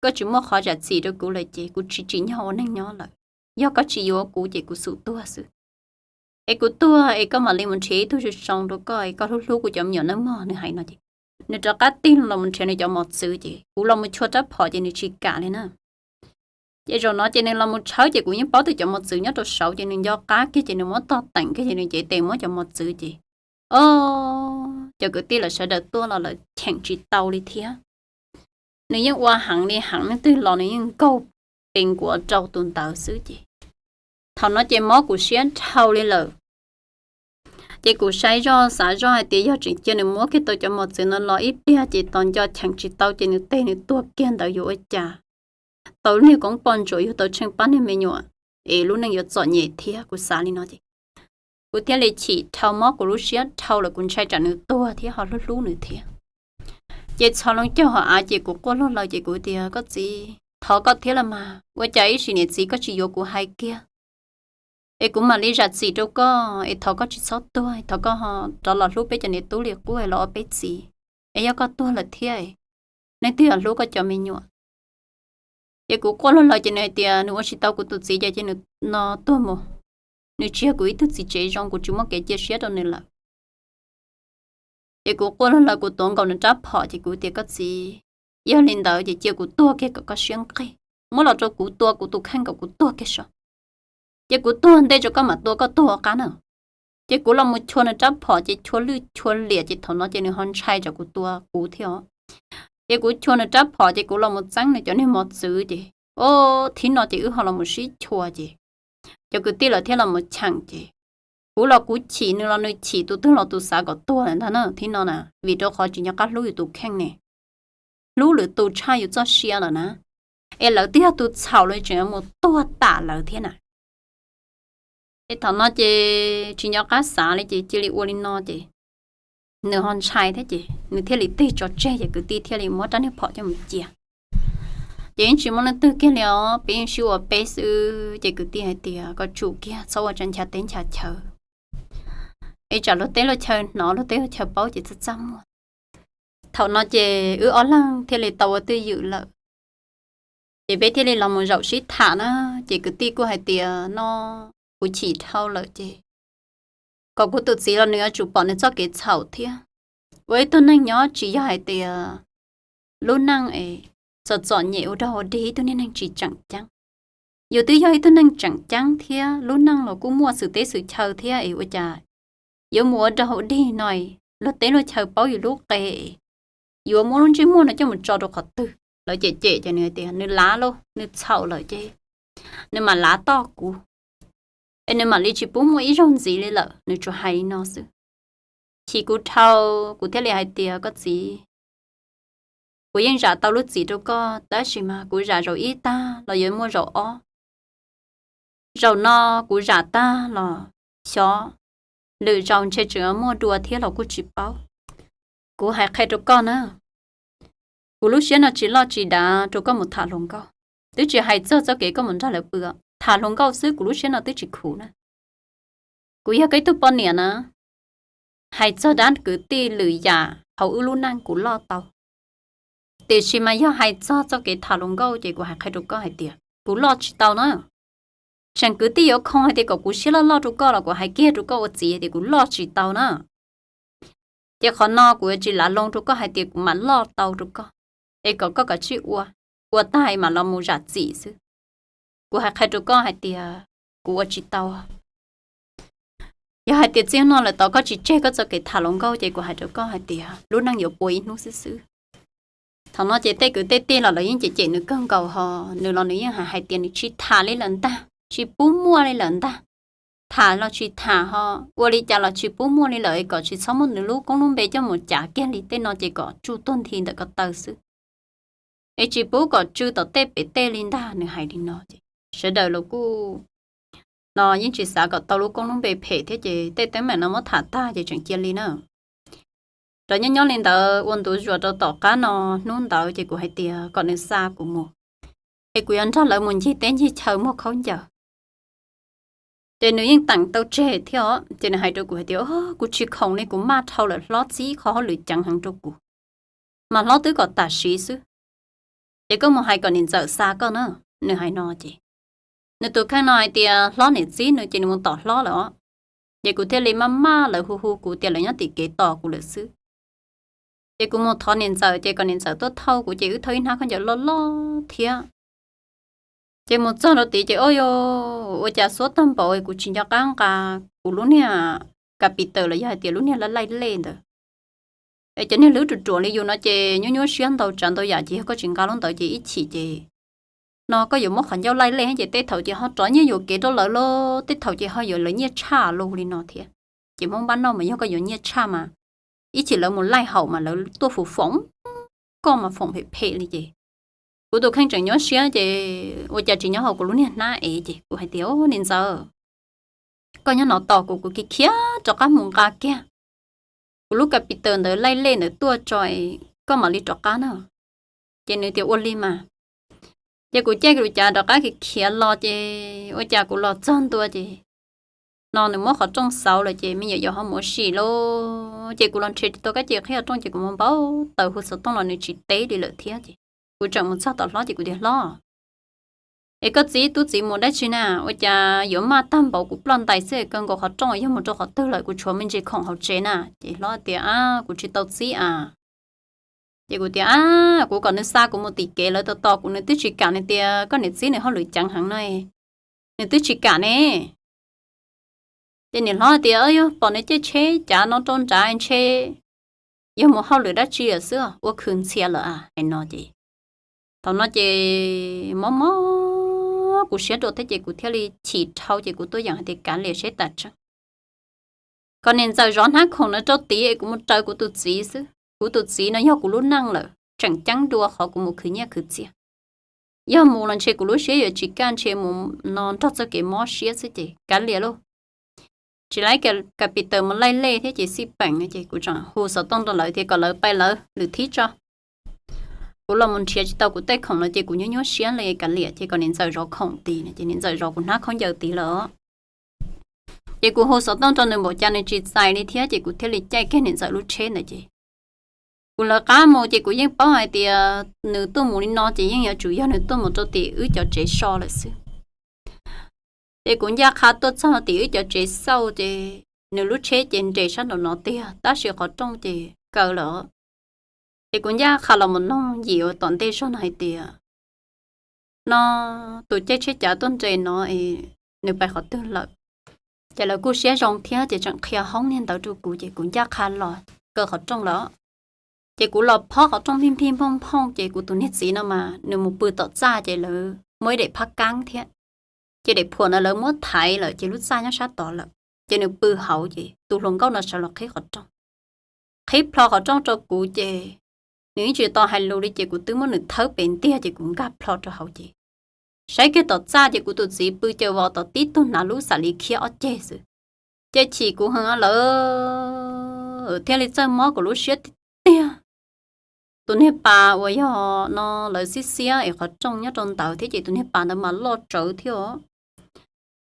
koj tsis muaj qhov zam txim rau kuv lawm ces kuv tsis tsim nyog ua neej nyob lawm. Yog koj tsis yuav kuv ces kuv xum tuag xwb. Es kuv tuag es koj mam li mus nrhiav ib tug zoo zoo rau koj es koj hlub hlub kuv cov me nyuam nawb mog, nws hais no ces nws rov qab tig los mus nrhiav nws cov mos txwv ces kuv los mus chua rab phom ces nws tsis kam li na. Ces zaum no ces nws los mus tshawb ces kuv yeej paub tias cov mos txwv nyob rau saud ces nws nco qab kiag ces nws muab tog teem kiag ces nws cev tes muab cov mos txwv ces, o, cov kwv tij lawv sawv daws tuaj los lawv cheem tsis tau li thiab. Nws yeej ua heev li heev, leej twg los nws yeej nkaug pes nkuav rau tus ntawd xwb ces thaum no ces mob kuv siab dhau li lawm. Ces kuv saib zoj xav zoj hais tias yog tseem cia nws muab kiag tau cov mos txwv no los ib pliag ces tos nco cheem tsis tau ces nws teg nws tuag kiag ntawd yuav ua cas, tau niag koob poj ntsuam yug tau tsheej pab niag me nyuam es lub neej yuav txom nyem thiab. Kuv xav li no ces kuv thiaj li chim dhau, mob kuv lub siab dhau lawm, kuv ntshai tsam nws tuag thiab ho hlub hlub nws thiab. Ces txhos loo caug hauv av ces kuv quaj luag laws ces kuv tias koj txiv, thov koj thiab los mas, ua cas ib sim niam txiv koj tsis yuav kuv hais kiag es kuv mam li zam txim rau koj es thov koj tsis txhob tuag, thov koj rov los hlub peb cov niam tub li qub los ua peb txiv, es yog koj tuag lawm thiab leej twg yuav hlub koj cov me nyuam? Ces kuv quaj luag laws ces nws hais tias nws ua tsis tau kuv tus txiv ces cia nws no tuag mus, nws tsis yog kuv ib tug txiv tsev zoo, kuv tsis muaj kev cia siab rau nws lawm. Ces kuv quaj luag laws kuv tuav nkaus nws rab phom ces kuv tias koj txiv, yog li ntawd ces cia kuv tuag kiag kom koj siab nqig, muab los rau kuv tua kuv tus kheej kom kuv tuag kiag so, ces kuv tuag ntej rau koj mam tua koj tuag ua qab na. Ces kuv los mus chua nws rab phom ces chua lwj chua liam ces thaum no ces nws ho ntshai tsam kuv tua kuv thiab os. Ces kuv chua nws rab phom ces kuv los mus txeeb nws cov niag mos txwv ces, o, thib no ces wb ho los mus sib chua ces cov kwv tij lawv thiaj los mus cheem ces kuv los kuv chim, nws los nws chim, tus twg los tus xav kom tuag lawm ntag na thib no na, vim rau qhov tsis nco qab hlub yus tus kheej ne, hlub lwm tus tshaj yus txoj sia lawm na, es lawv twb yog tus txhaum los tseem mus tuag tam lawv thiab na. Es thaum no ces tsis nco qab xav li ces cia li ua li no ces nws ho ntshai thiab ces nws thiaj li tig tso tseg ces kwv tij thiaj li muab rab niag phom coj mus cia. Ces yeej tsis muaj leej twg kiag li os, peb yeej sib ua peb xwb ces kwv tij hais tias kom tsum kiag, txhob ua tsa ncha teb ncha chaw, es tsam luag teb luag chaw hnov, luag teb luag chaw paub ces txaj txaj muag. Thaum no ces wb ob leeg thiaj li tau ua twj ywm lawm. Ces peb thiaj li los mus zaum sib tham na, ces kwv tij kuj hais tias no kuv chim dhau lawm ces kom kuv tus txiv los nws yuav tsum pom nws txoj kev txhaum thiab. Ua ib tug neeg nyob tsis yog hais tias lub neej es txom txom nyem ua dog ua dig ib tug niag neeg tsis tseem ceeb. Yus twb yog ib tug neeg tseem ceeb thiab lub neej los kuj muaj xwm teb xwm chaw thiab es ua cas yuav mus ua dog ua dig no, luag teb luag chaw paub yus lub qe, yuav muab lub ntsej muag no coj mus tso rau qhov twg. Lawv cem cem ces nws tias nws lav lauj, nws txhaum lawm ces nws mam lav toj kuv, es nws mam li tsis pub muaj ib zaug ntxiv li lawm, nws tsuas hais li no xwb. Chim kuv dhau, kuv thiaj li hais tias koj txiv, kuv yeej zam tau lub txim rau koj tab sis mas kuv zam zaum ib tag los yuav muaj zaum ob. Zaum no kuv zam tag los xyov, lwm zaus ntshe tseem muaj dua thiab los kuj tsis paub. Kuv hais qhia rau koj na, kuv lub siab no tsis loj tsis dav rau koj mus tham hluas nkauj, twb tsis hais txog txoj kev koj mus nrog lawv pw, tham hluas nkauj xwb kuv lub siab no twb tsis khuv na. Kuv yog koj ib tug poj niam na, hais txog dab kwv tij lwm yam hauv wb lub neej kuv loj tau, tiam sis mas yog hais txog txoj kev tham hluas nkauj ces kuv hais qhia rau koj hais tias kuv loj tsis tau na. Tseem kwv tij yuav khoo hais tias kom kuv siab loj loj rau koj los kuv hais kiag rau koj ua txiv tias kuv loj tsis tau na. Ces qhov no kuv yuav tsis lav loo rau koj hais tias kuv mam loj tau rau koj, es kom koj kav tsij ua, ua tag mam los mus zam txim xwb. Kuv hais qhia rau koj hais tias kuv ua tsis tau. Yog hais tias txij no lawm tod koj tsis tseg koj txoj kev tham hluas nkauj ces kuv hais rau koj hais tias lub neej yuav puas ib hnub xwb xwb. Thaum no ces tej kwv tej tij los lawv yeej cem cem nws kawg nkaus ho, nws los nws yeej hais hais tias nws tsis tham li lawm ntag, tsis pub muaj li lawm ntag. Tham los tsis tham ho, ua li cas los tsis pub muaj li lawm, kom tsis txhob muab nws lub koob lub npe coj mus cav kiag li, tej no ces kom tsuj tuag nthi ntawm ko taw xwb. Es tsis pub kom tsw tom tej pem tej li ntag, nws hais li no ces sawv daws los kuj no yeej tsis xav kom tau lub koob lub npe phem thiab ces tej teeb meem no muab tham tag ces tseem cia li na. Rov nyob nyob li ntawd ua ntu zus rau tom qab no, hnub ntawd ces kuv hais tias kom nws xa kuv mus, es kuv yuav nrog lawv mus ncig teb ncig chaw muag khaub ncaws. Ces nws yeej teem tau tseg thiab os, ces nws hais rau kuv hais tias, Kuv tsis khoom li, kuv maj dhau lawm, hlob txib qhov hauj lwm ceev heev rau kuv, mas hlob twb kom tam sim xwb, ces koj mus hais kom niam ntxawm xa koj na. Nws hais no ces, nws tus kheej no hais tias hlob niam txib nws ces nws mus tom hlob lawm os. Ces kuv thiaj li maj maj, lawv hu hu kuv tias lawv nyob tim kev tos kuv lawm xwb. Ces kuv mus thov niam ntxawm ces kom niam ntxawm tuaj thauj kuv, ces wb thauj ib hnab khaub ncaws loj loj thiab. Ces mus txog rau tid ces, o, ua cas xuab tag npaum, kuv tsis nco qab nqa kuv lub niag kas pis taws los yog hais tias lub niag laij lej ntawd. Es cov niag hlwb ruam ruam li yus no ces nyuaj nyuaj siab ntau tsav ntau yam, ces yog koj tsis nqa lub ntawd ces ib chim ces no koj yuav muab qhov ncauj laij lej ces tej thaum ces ho rov nyiaj yuam kev rau lawv los, tej thaum ces ho yuav lawv nyiaj tshaj los li no thiab. Ces Hmoob npab noj mas yog koj yuav nyiaj tshaj mas ib chim lawv mus laij haum mas lawv tuaj foom foom koj mas foom phem phem li ces kuv tus kheej tseem nyuaj siab ces ua cas tsis nyob hauv kuv lub niag hnab es ces kuv hais tias, Niam ntxawm, koj nyob no tos kuv, kuv khiav khiav rov qab mus nqa kiag kuv lub kas pis taws ntawd laij lej ntawd tuaj tso, koj mam li rov qab na. Ces nws tias ua li mas. Ces kuv caij kuv cav rov qab khiav khiav los ces ua cas kuv los txog ntua ces no nws muab qhov rooj xauv lawm ces me nyuam yaus ho mus ua si lawm ces kuv los nrhiav tsis tau kab cia qhib qhov rooj ces kuv mus npau taws hu xov tooj los nws tsis teb li lawm thiab ces kuv tseem mus txog tom hlob ces kuv tias, Hlob, es koj txiv tub txiv mus dab tsi na? Ua cas yuav maj tag npaum, kuv ploj ntais xwb, kawg nkaus qhov rooj yog mus rau qhov twg lawm, kuv tshuav me ntsis khoom hauv tsev na. Ces hlob tias, Ab, kuv tsis tau txib a. Ces kuv tias, Ab, kuv kom nws xa kuv mus tim kev, lawv tos tos kuv, nws twb tsis kam, nws tias koj niam txib nws hauj lwm ceev heev no, nws twb tsis kam ne. Ces niam hlob tias, Yog pom nws caij tsheb cav no rau nrad ntshe yog mus hauj lwm dab tsi lawm xwb, ua khwv ntxhias lawm a, hais no ces thaum no ces mob mob kuv siab dua thiab ces kuv thiaj li chim dhau ces kuv tuaj yeem hais tias kav liam seb tas tseeb, kom niam ntxawm zov hnab khoom no rau tid es kuv mus raws kuv tus txiv xwb. Kuv tus txiv no yog kuv lub neej lawm, tseem ceeb dua qhov kuv mus khwv nyiaj khwv txiaj. Yog mus los ntshe kuv lub siab yuav tsis kaj, ntshe mus no nrog txoj kev mob siab xwb ces kav liam lauj. Tsis laib kas pis taws mus laij lej thiab ces xij peem no ces kuv tseem hu xov tooj rau lawv tias kom lawv pais lawv lwm thib tso. Kuv los mus nrhiav tsis tau kuv tej khoom no ces kuv nyuaj nyuaj siab li, kav liam ces kom niam ntxawm zov khoom tid no ces niam ntxawm zov kuv hnab khaub ncaws tid lawm. Ces kuv hu xov tooj rau nws npaum cas nws tsis txais li thiab ces kuv thiaj li caij kiag niam ntxawm lub tsheb ntawd ces kuv lawv qab mus ces kuv yeej paub hais tias nws tuaj mus li no ces yeej yuav tsum yog nws tuaj mus rau tim wb cov tsev so lawm xwb. Ces kuv ncaj qha tuaj txog tim wb cov tsev xauj ces nws lub tsheb ces nres sab nraum no tiag tab sis qhov rooj ces kaw lawm. Ces kuv ncaj qha los mus noog yim uas tom ntej zog no hais tias, No tus caij tsheb cav tuaj nres no es nws pais qhov twg lawm? Ces lawv kuj siab zoo thiab ces tseem qhia hoob niag ntawd rau kuv ces kuv ncaj qha los kaw qhov rooj lawm. Ces kuv los phob qhov rooj nphij nphij nphooj nphooj ces kuv tus niag txiv no mas nws mus pw tom txaj ces lawv muaj ib daim phab kab thiab. Ces daim phuam no lawv muab thaiv lawm ces lub txaj nyob sab tod lawm. Ces nws pw hauv ces tus hluas nkauj no sawv los qhib qhov rooj. Qhib plho qhov rooj rau kuv ces nws yeej tsis tau hais lus li ces kuv twb muab nws thawb pem ntiag ces kuv nkag plho rau hauv ces saib kiag tom txaj ces kuv tus txiv pw caws vos tom tib tug hnav lub xam li khiab ob ceg xwb. Ces chim kuv heev lawm thiaj li txawj mob kuv lub siab tiag tiag. Tus niag pas uas yog no lawv xiab xiab es qhov rooj nyob rau ntawd thiab ces tus niag pas ntawd mas loj tsawv thiab os.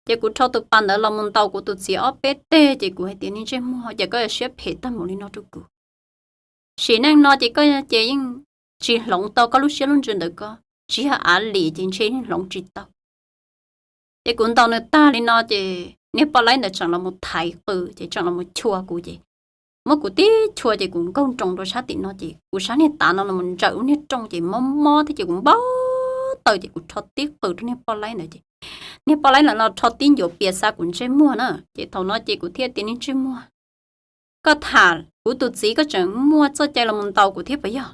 Ces kuv rho tus pas ntawd los mus ntaus kuv tus txiv ob peb teg ces kuv hais tias, Niag ntsej muag, cas koj yuav siab phem tag npaum li no rau kuv? Sim neej no ces koj ces yeej tsis hloov tau koj lub siab lub ntsws ntawd, koj tsis yog av lim ces ntshe yeej hloov tsis tau. Ces kuv ntaus nws tag li no ces niag poj laib ntawd tseem los mus thaiv qws ces tseem los mus chua kuv ces muab kuv tib chua ces kuv nkaug nroo rau sab tim no ces kuv sab niag tav no los mus ntsawm lub niag rooj ces mob mob thiab ces kuv npau taws ces kuv rho tib qws rau niag poj laib ntawd ces niag poj laib ntawd los rho tib ncuav pias xa kuv ntsej muag na. Ces thaum no ces kuv thiaj tias, Niag ntsej muag, koj tham kuv tus txiv koj tseem muaj txoj cai los mus ntaus kuv thiab puas yog?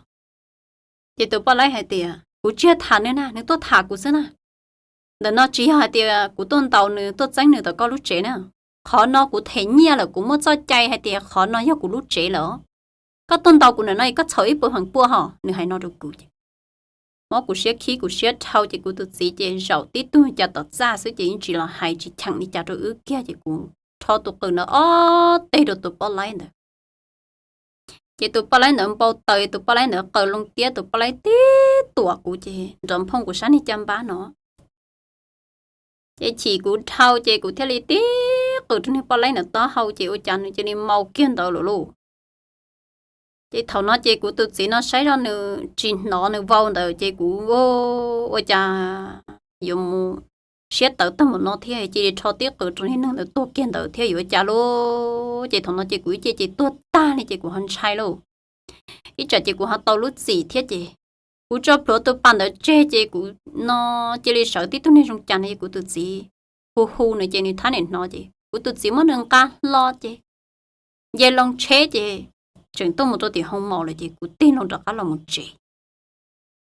Ces tus poj laib hais tias, Kuv tsis tham nws na, nws tuaj tham kuv xwb na. Ntawm no tsis yog hais tias kuv tuaj ntaus nws tuaj txeeb nws tom koj lub tsev na. Qhov no kuv them nyiaj lawm, kuv muaj txoj cai hais tias qhov no yog kuv lub tsev lawm. Koj tuaj ntaus kuv ntawm no es koj txhaum ib puas feem pua hos. Nws hais no rau kuv ces mob kuv siab khib kuv siab dhau ces kuv tus txiv ces zaum tib tug cas tom txaj xwb ces yeej tsis los hais tsis cheem li cas rau wb kiag ces kuv rho tus qws ntawd ob teg rau tus poj laib ntawd. Ces tus poj laib ntawd npau taws, tus poj laib ntawd qaws loo tiab, tus poj laib tib tuam kuv ces nrov nphooj kuv sab niag caj npab no. Ces chim kuv dhau ces kuv thiaj li tib qws rau niag poj laib ntawd taub hau ces ua cas nws cia li maus kiag ntawd lawm lauj. Ces thaum no ces kuv tus txiv no saib zoj nws tsis hnov nws vau ntawd ces kuv ua cas yuav mus siab tawv tag npaum no thiab cia li rho tib qws rau niag neeg ntawd tuag kiag ntawd thiab yuav ua cas lauj. Ces thaum no ces kuv ib ce ces tuag tag li ces kuv ho ntshai lauj. Ib tsam ces kuv ho tau lub txim thiab ces kuv tso plhuav tus pas ntawd tseg ces kuv no cia li sawv tib tug niag zoo cas no ces kuv tus txiv hu hu nws ces nws thab niam hnov ces kuv tus txiv muab nws nqa hlo ces nce loo tsheb ces tseem tuaj mus rau tim hoo mos lawm ces kuv tig loo rov qab los mus tsev.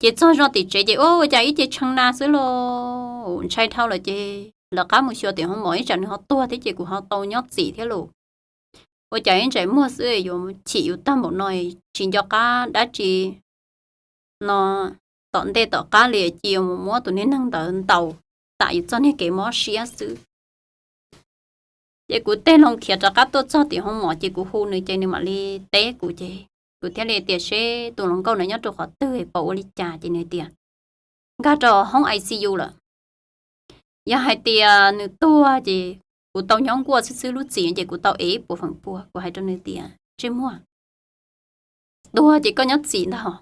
Ces txog zoj tim tsev ces ua cas ib ce tshee na xwb lauj, ntshai dhau lawm ces lawv qab mus xyuas tim hoo mos ib tsam nws ho tuag thiab ces kuv ho tau nyob txim thiab lauj. Ua cas ib ntsais muag xwb yuav chim yus tag npaum no, tsis nco qab dab tsi no tom ntej tom qab li cia yuav mus muab tus niag neeg ntawd ntaus tam yus txoj niag kev mob siab xwb. Ces kuv tig loo khiav rov qab tuaj txog tim hoo mos ces kuv hu nws ces nws mam li teb kuv ces kuv thiaj li tias seb tus hluas nkauj no nyob rau qhov twg pom ua li cas ces nws tias nkag rau hoob I C U lawm. Yog hais tias nws tuag ces kuv tau nyob nkuaj xwb xwb, lub txim ces kuv tau ev ib puas feem pua. Kuv hais rau nws tias ntsej muag, tuag ces koj nyob txim ntag,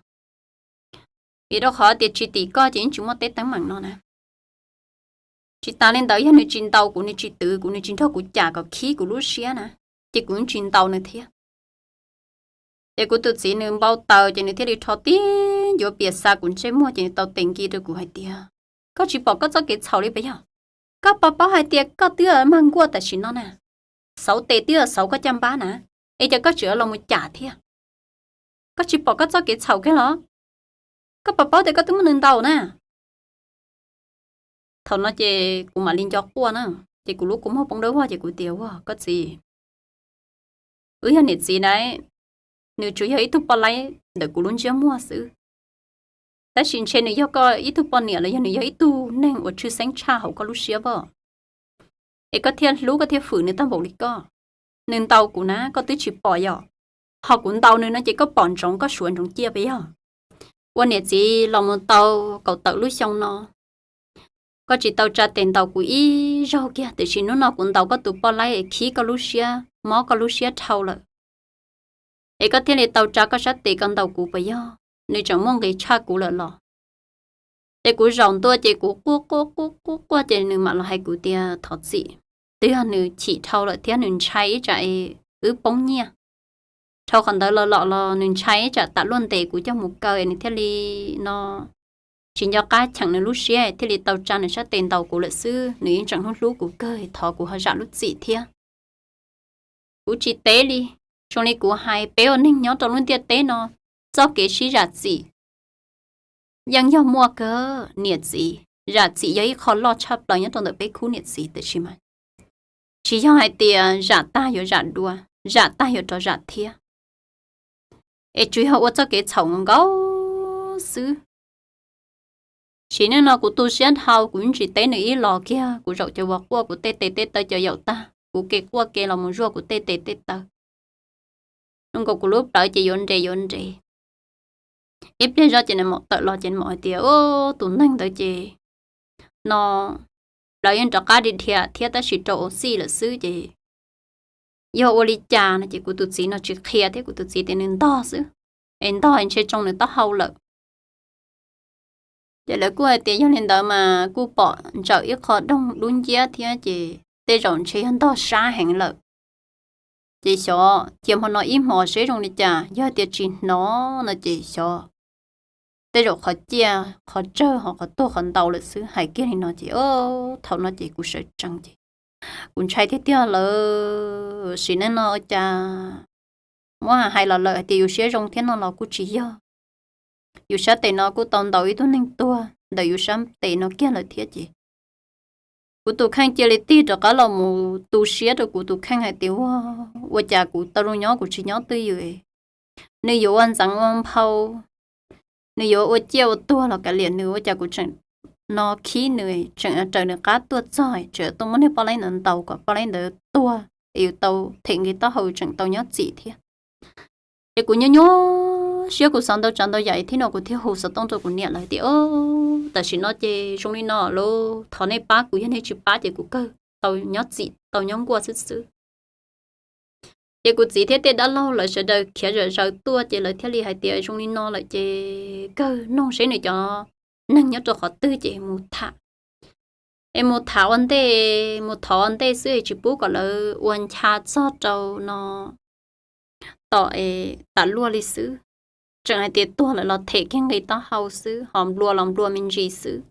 vim rau qhov tias tsis tim koj ces yeej tsis muaj teb teeb meem no na. Tsis tas li ntawd yog nws tsis ntaus kuv, nws tsis twv kuv, nws tsis nrog kuv cam kom khib kuv lub siab na, ces kuv yeej tsis ntaus nws thiab. Ces kuv tus txiv nws npau taws ces nws thiaj li rho tib ncuav pias xa kuv ntsej muag ces nws tau tes nki rau kuv hais tias koj tsis pom koj txoj kev txhaum li puas yog? Koj puas paub hais tias koj twb mag nkuaj tam sim no na, xauv tes twb xauv koj caj npab na, es cas koj tseem los mus cam thiab? Koj tsis pom koj txoj kev txhaum kiag los? Koj puas paub tias koj twb muab nws ntaus na? Thaum no ces kuv mam li nco quaj na, ces kuv lub kua muag poob dawb vog ces kuv tias ua koj txiv, wb yog niam txiv na, nws tsuas yog ib tug poj laib ntawm kuv lub ntsiab muag xwb, tab sis ntshe nws yog koj ib tug poj niam los yog nws yog ib tug neeg uas tshwj xeeb tshaj hauv koj lub siab pob, es koj thiaj hlub koj thiaj fwm nws tag npaum li koj. Nws ntaus kuv na koj twb tsis pom yom, ho kuv ntaus nws no ces koj pom ntsoov koj suav ntsoov ciaj puas yog? Ua niam txiv los mus tau kaum tawm lub xyoo no, koj tsis tau tsa tes ntaus kuv ib zaug kiag, tiam sis hnub no kuv ntaus koj tus poj laib es khib koj lub siab, mob koj lub siab dhau lawm, es koj thiaj li tau tsa koj sab tes koj ntaus kuv puas yog? Nws tseem muaj nqis tshaj kuv lawm los? Ces kuv zaum ntua ces kuv quaj quaj quaj quaj quaj ces nws mam los hais kuv tias thov txim, twb yog nws chim dhau lawm thiab nws ntshai ib tsam wb poob nyiaj. Dhau qhov ntawd los los los nws ntshai ib tsam tam luaj ntes kuv coj mus kaw nws thiaj li no tsis nco qab cheem nws lub siab thiaj li tau tsa nws sab tes ntaus kuv lawm xwb, nws yeej tseem hlub hlub kuv kawg, thov kuv ho zam lub txim thiab. Kuv tsis teb li, zoo li kuv hais peb ua neeg nyob rau lub ntiaj teb no, txoj kev sib zam txim yeej yog muaj kawg niam txiv. Zam txim yog ib qho loj tshaj plaws nyob rau ntawm peb khub niam txiv, tiam sis mas tsis yog hais tias zam tag yuav zam dua, zam tag yuav rov zam thiab, es tsuas yog ua txoj kev txhaum nkaus xwb. Sim neej no kuv tu siab dhau, kuv tsis teb nws ib los kiag, kuv zaum cov vos quaj kuv tej tes tej taw cov yaum tag, kuv ke quaj ke los mus zuaj kuv tej tes tej taw. Zoo nkaus kuv lub plawv ces yuav nres yuav nres. Ib pliag zoj ces nws mam tawm los ces nws mam hais tias tus neeg ntawd ces no plawv yeej rov qab dhia dhia thiab tab sis rau ua xij lawm xwb ces yog ua li cas no ces kuv tus txiv no tsis qhia thiab, kuv tus txiv tias nws ntog xwb, es ntog ntshe tsoo nws taub hau lawm. Ces lawv kuj hais tias yog li ntawd mas kuj pom ntsawm ib qho doog dub nciab thiab ces tej zaum ntshe yog ntog sab heev lawm. Ces xyov cia hmo no ib hmos seb zoo li cas, yog tias tsis hnov no ces xyov tej zaum qhov ciaj qhov tsawg ho qhov tuag qhov ntau lawm xwb. Hais kiag li no ces thaum no ces kuv sawv tsees ces kuv ntshai tiag tiag lawm. Sim neej no ua cas muab hais los lawm hais tias yus siab zoo thiab no los kuj tsis yog. Yus sab tes no kuj tau ntaus ib tug neeg tuag ntawm yus sab tes no kiag lawm thiab ces kuv tus kheej cia li tig rov qab los mus tu siab rau kuv tus kheej hais tias ua, ua cas kuv tau zoo nyob kuv tsis nyob twj ywm, nws yuav ua ntxeev ua nphau, nws yuav ua ciaj ua tuag los kav liam nws, ua cas kuv tseem no khib nws, tseem raws nws qab tuaj txog, tseem tuaj muab niag poj laib ntawd ntaus kom poj laib ntawd tuag es yus tau them nqi taub hau tseem tau nyob txim thiab. Ces kuv nyuaj nyuaj siab kuv xav ntau tsav ntau yam thiab no kuv thiaj hu xov tooj rau kuv niam lawv tias, Tam sim no ces zoo li no lauj, thov nej pab kuv, yog nej tsis pab ces kuv kawg tau nyob txim tau nyob nkuaj xwb xwb. Ces kuv txiv thiab tej dab laug lawv sawv daws khiav zom zaws tuaj ces lawv thiaj li hais tias zoo li no lawm ces kawg noog seb nws cov neeg nyob rau qhov twg ces mus tham. Es mus tham ua ntej, mus thov ua ntej xwb es tsis pub kom lawv ua ncha txog rau no tom es tas luaj li xwb. Tseem hais tias tuag lawm los them kiag nqi taub hau xwb, ho nplua los nplua me ntsis xwb.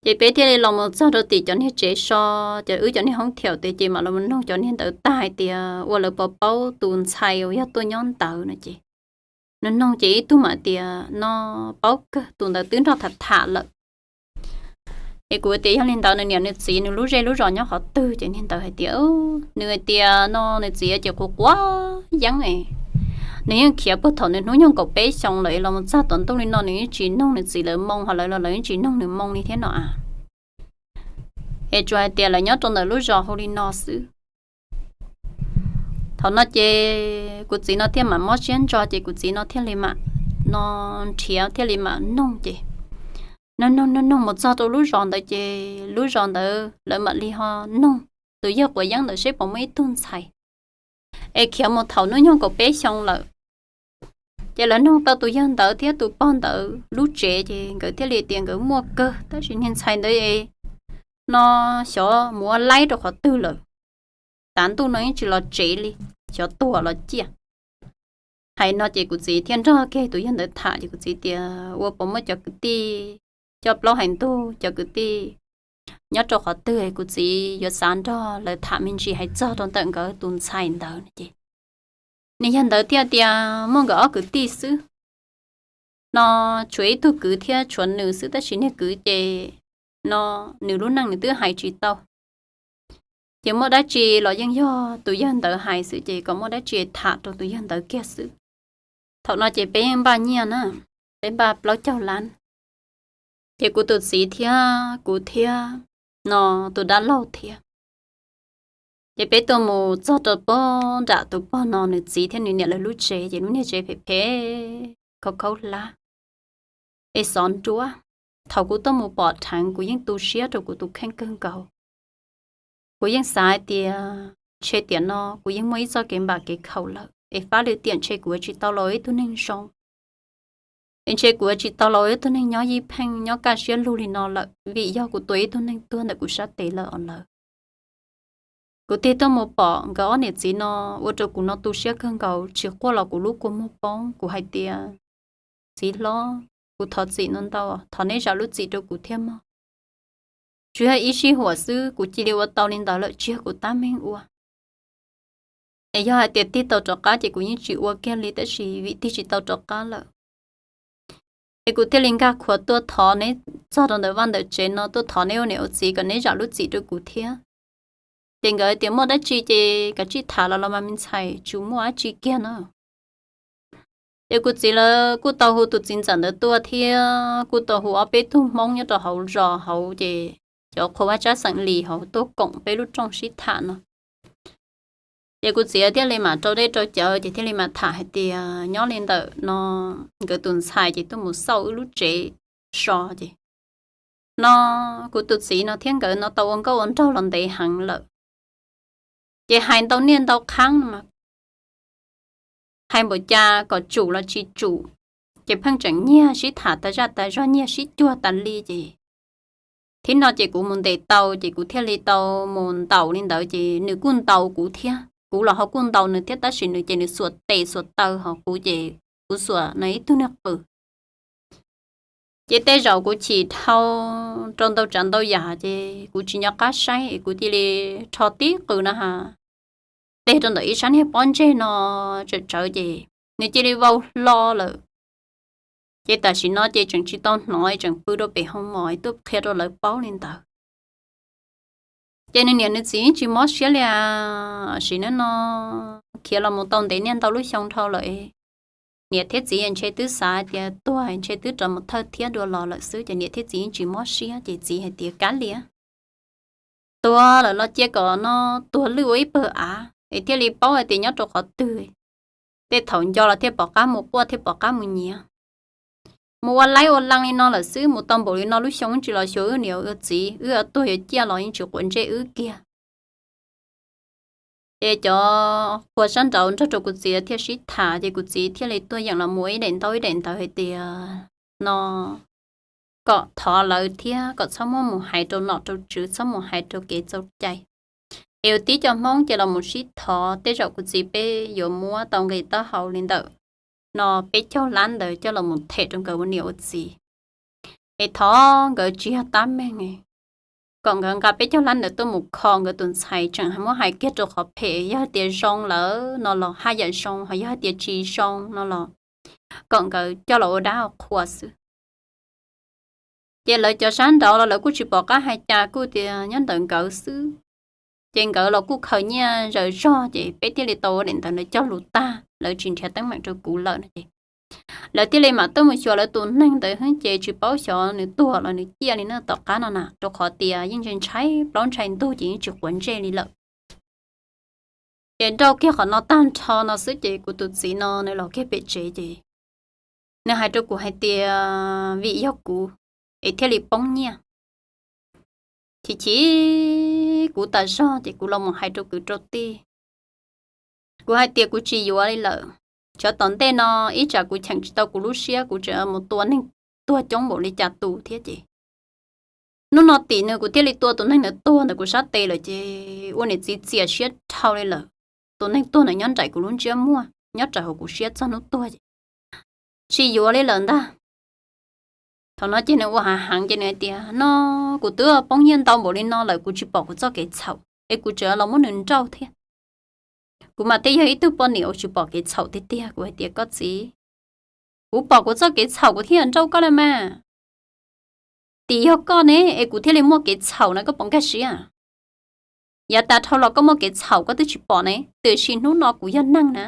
Ces peb thiaj li los mus txog rau tim cov niag tsev so, cov wb cov niag hoob thiaum tias ces mam los noog cov niag ntawd tag hais tias ua lawv puas paub tus ntxhais uas yog tuaj nyob ntawd no ces nws noog ces ib tug mam tias no paub kawg, tus ntawd twb nrog tham tham lawm. Es kuv tias yog li ntawd nws niam nws txiv nws lub zej lub zos nyob qhov twg ces niag ntawd hais tias nws hais tias no nws txiv ces quav quav yeeb es nws yeej khiav puag thaum nws hnub nyoog kaum peb xyoo lawm es los mus txog tom ntuj li no nws yeej tsis noog nws txiv lawv moo, ho lawv los lawv yeej tsis noog nws moo li thiab no a. Es tsuas hais tias lawv nyob rau ntawm lub zos hu li no xwb. Thaum no ces kuv txiv no thiaj mam mob siab ntso ces kuv txiv no thiaj li mam no nrhiav thiaj li mam noog ces noog noog noog mus txog rau lub zos ntawd ces lub zos ntawd lawv mam li ho noog tus yawg quav yeeb ntawd seb puas muaj ib tug ntxhais es khiav mus thaum hnub nyoog kaum peb xyoo lawm. Ces lawv noog tau tus yawg ntawd thiab tus pog ntawd lub tsev ces nkawd thiaj li tias nkawd muaj kawg tab sis niag ntxhais ntawd no xyov mus ua laib rau qhov twg lawm. Tav ntuj no yeej tsis los tsev li, xyov tuag los ciaj. Hais no ces kuv txiv thiaj nrog kiag tus yawg ntawd tham ces kuv txiv tias ua puas muaj cov kwv tij, coj plaub hais ntug cov kwv tij nyob rau qhov twg kuv txiv yuav xav nrog lawv tham me ntsis hais txog rau ntawm nkawd tus ntxhais ntawd no ces niag yawg ntawd thiaj tias muaj nkawd ob kwv tij xwb no, tshuav ib tug kwv thiab tshuav nws xwb tab sis niag kwv ces no nws lub neej nws twb hais tsis tau. Ces muaj dab tsi los yeej yog tus yawg ntawd hais xwb ces kom muaj dab tsi tham rau tus yawg ntawd kiag xwb. Thaum no ces peb yeej npaj nyiaj na, peb npaj plaub caug lab. Ces kuv tus txiv thiab kuv thiab no tus dab laug thiab ces peb tuaj mus txog rau pob nram tus pog no nws txiv thiab nws niam lawv lub tsev ces lub niag tsev phem phem khaub khaub hlab es xov nruab. Thaum kuv tuaj mus pom dheev kuv yeej tu siab rau kuv tus kheej kawg nkaus. Kuv yeej xav hais tias ntshe tiam no kuv yeej muaj ib txoj kev npam kev khaum lawm es fab lwm tiam ntshe kuv yuav tsis tau los ua ib tug neeg zoo, es ntshe kuv yuav tsis tau los ua ib tug neeg nyob yij pheej nyob kaj siab lug li no lawm vim yog kuv tua ib tug neeg tuag ntawm kuv sab tes lawm os lawv. Kuv tig tuaj mus pom nkawd ob niam txiv no ua rau kuv no tu siab kawg nkaus, tsis quaj los kuv lub kua muag poob. Kuv hais tias, txiv hlob, kuv thov txim ntau ntau, thov neb zam lub txim rau kuv thiab mog. Tsuas yog ib sij huam xwb kuv cia li ua tau li ntawd lawm tsis yog kuv tab meeg ua. Es yog hais tias tig tau rov qab ces kuv yeej tsis ua kiag li tab sis vim tig tsis tau rov qab lawm es kuv thiaj li nkag khuav tuaj thov neb txog rau ntawm vaj ntawm tsev no, tuaj thov neb ua niam ua txiv kom neb zam lub txim rau kuv thiab. Ces nkawd tias muaj dab tsi ces kav tsij tham los los mas me ntxhais, tsis muaj dab tsi kiag no. Ces kuv txiv lawv kuj tau hu tus txiv ntxawm ntawd tuaj thiab kuj tau hu ob peb tug Hmoob nyob rau hauv zos hauv ces cov qhua vaj tsab xeem Lis hauv tuaj koom peb lub rooj sib tham no. Ces kuv txiv thiaj li mam rau dej rau cawv ces thiaj li mam tham hais tias nyob li ntawm no nkawd tus ntxhais ces tuaj mus xauj wb lub tsev so ces no kuv tus txiv no thiab nkawd no tau ua nkauj ua nraug los ntev heev lawm. Ces hais ntau niaj ntau qhab no mas hais npaum cas kom tsum los tsis tsum, ces pheej tseem nyiag sib tham tas zaj tas zog, nyiag sib cuag tas li ces thib no ces kuv mus ntes tau ces kuv thiaj li tau mus ntaus li ntawd ces nws kuj ntaus kuv thiab, kuv los ho kuj ntaus nws thiab tab sis nws ces nws xuas tes xuas taw ho kuv ces kuv xuas no ib tug niag qws. Ces tej zaum kuv chim dhau rau ntau tsav ntau yam ces kuv tsis nco qab saib es kuv cia li rho tib qws no ha, teg rau ntawm ib sab niag pob ntseg no tsawm tsawv ces nws cia li vau hlo lawm. Ces tam sim no ces tseem tsis tau hnov, tseem pw rau pem hoo mos tuaj qhia rau lawv paub li ntawd. Ces nws niam nws txiv yeej tsis mob siab li as, sim neej no khiav los mus tau ntev niaj ntau lub xyoo dhau lawm. Niam thiab txiv ntshe twb xav tias tuag ntshe twb rov mus thawj thiab dua los lawm xwb ces niam thiab txiv yeej tsis mob siab ces txiv hais tias kav liam, tuag lawm los cia kom no tuag lwj ua ib pawg av es thiaj li paub hais tias nyob rau qhov twg. Tej thaum nco los thiaj pom qab mus quaj thiaj pom qab mus nyiav. Mus ua laib ua lees li no lawm xwb, mus tau npaum li no lub xyoo tsis los xyuas wb niam wb txiv, wb yuav tuag yuav ciaj los yeej tsis quav ntsej wb kiag. Ces cov qhua sab nraud nrog rau kuv txiv thiaj sib tham, ces kuv txiv thiaj li tuaj yeem los mus ib daim ntaub ib daim ntawv hais tias no kom thov lawv thiab kom txhob muab mus hais rau nom rau tswv, txhob mus hais rau kev txaus cai. Es yus tib co Hmoob ces los mus sib thov, tej zaum kuv txiv peb yuav muab tau nqi taub hau li ntawm no peb caug lab ntawd coj los mus them rau nkawd ua niam ua txiv. Es thov nkawd tsis yog tab meeg, kom nkawd nqa peb caug lab ntawd tuaj mus kho nkawd tus ntxhais, tseem muab hais kiag rau qhov phem, yog hais tias zoo lawm no los haj yam zoo, ho yog hais tias tsis zoo no los kom nkawd coj los ua dab ua qhua xwb. Ces lawv cov sab nraud los lawv kuj tsis pom qab hais cas, kuj tias nyob ntawm nkawd xwb. Ces nkawd los kuj khaws nyiaj zaws zog, ces peb thiaj li tau ua daim ntawv ntawd cog lus tag, lawv tsis nrhiav teeb meem rau kuv lawm no ces lawv thiaj li mam tuaj mus xyuas lawv tus neeg ntawd, ces tsis paub xyov nws tuag los nws ciaj li na tom qab no na, rau qhov tias yeej ntshai ntshai plaub ntshai ntug ces yeej tsis quav ntsej li lawm. Ces nrauj kiag qhov no tag nrho no xwb ces kuv tus txiv no nws los kiag pem tsev ces nws hais rau kuv hais tias vim yog kuv es thiaj li poob nyiaj. Chim chim kuv tas zog ces kuv los mus hais rau kwv rau tij, kuv hais tias kuv tsis yuav li lawm. Tsam tom ntej no ib tsam kuv cheem tsis tau kuv lub siab, kuv tseem mus tua neeg tuag coob npaum li cas tus thiab ces hnub no tim nws kuv thiaj li tua tus neeg ntawd tuag ntawm kuv sab tes lawm ces ua niam txiv txias siab dhau li lawm. Tus neeg tuag ntawd nyob nraim kuv lub ntsiab muag, nyob raws hauv kuv siab txog hnub tuag ces tsis yuav li lawm ntag. Thaum no ces nws ua hav heev ces nws hais tias no kuv twb poob nyiaj ntau npaum li no lawm kuv tsis pom kuv txoj kev txhaum es kuv tseem los muab nws nrauj thiab. Kuv mas thiaj yog ib tug poj niam uas tsis pom kev txhaum tiag tiag, kuv hais tias koj txiv, kuv pom kuv txoj kev txhaum kuv thiaj nrauj koj li mas. Tim yog koj ne es kuv thiaj li muaj kev txhaum na, koj puas nkag siab? Yav tas dhau los koj muaj kev txhaum koj twb tsis pom ne, tiam sis hnub no kuv yog neeg na,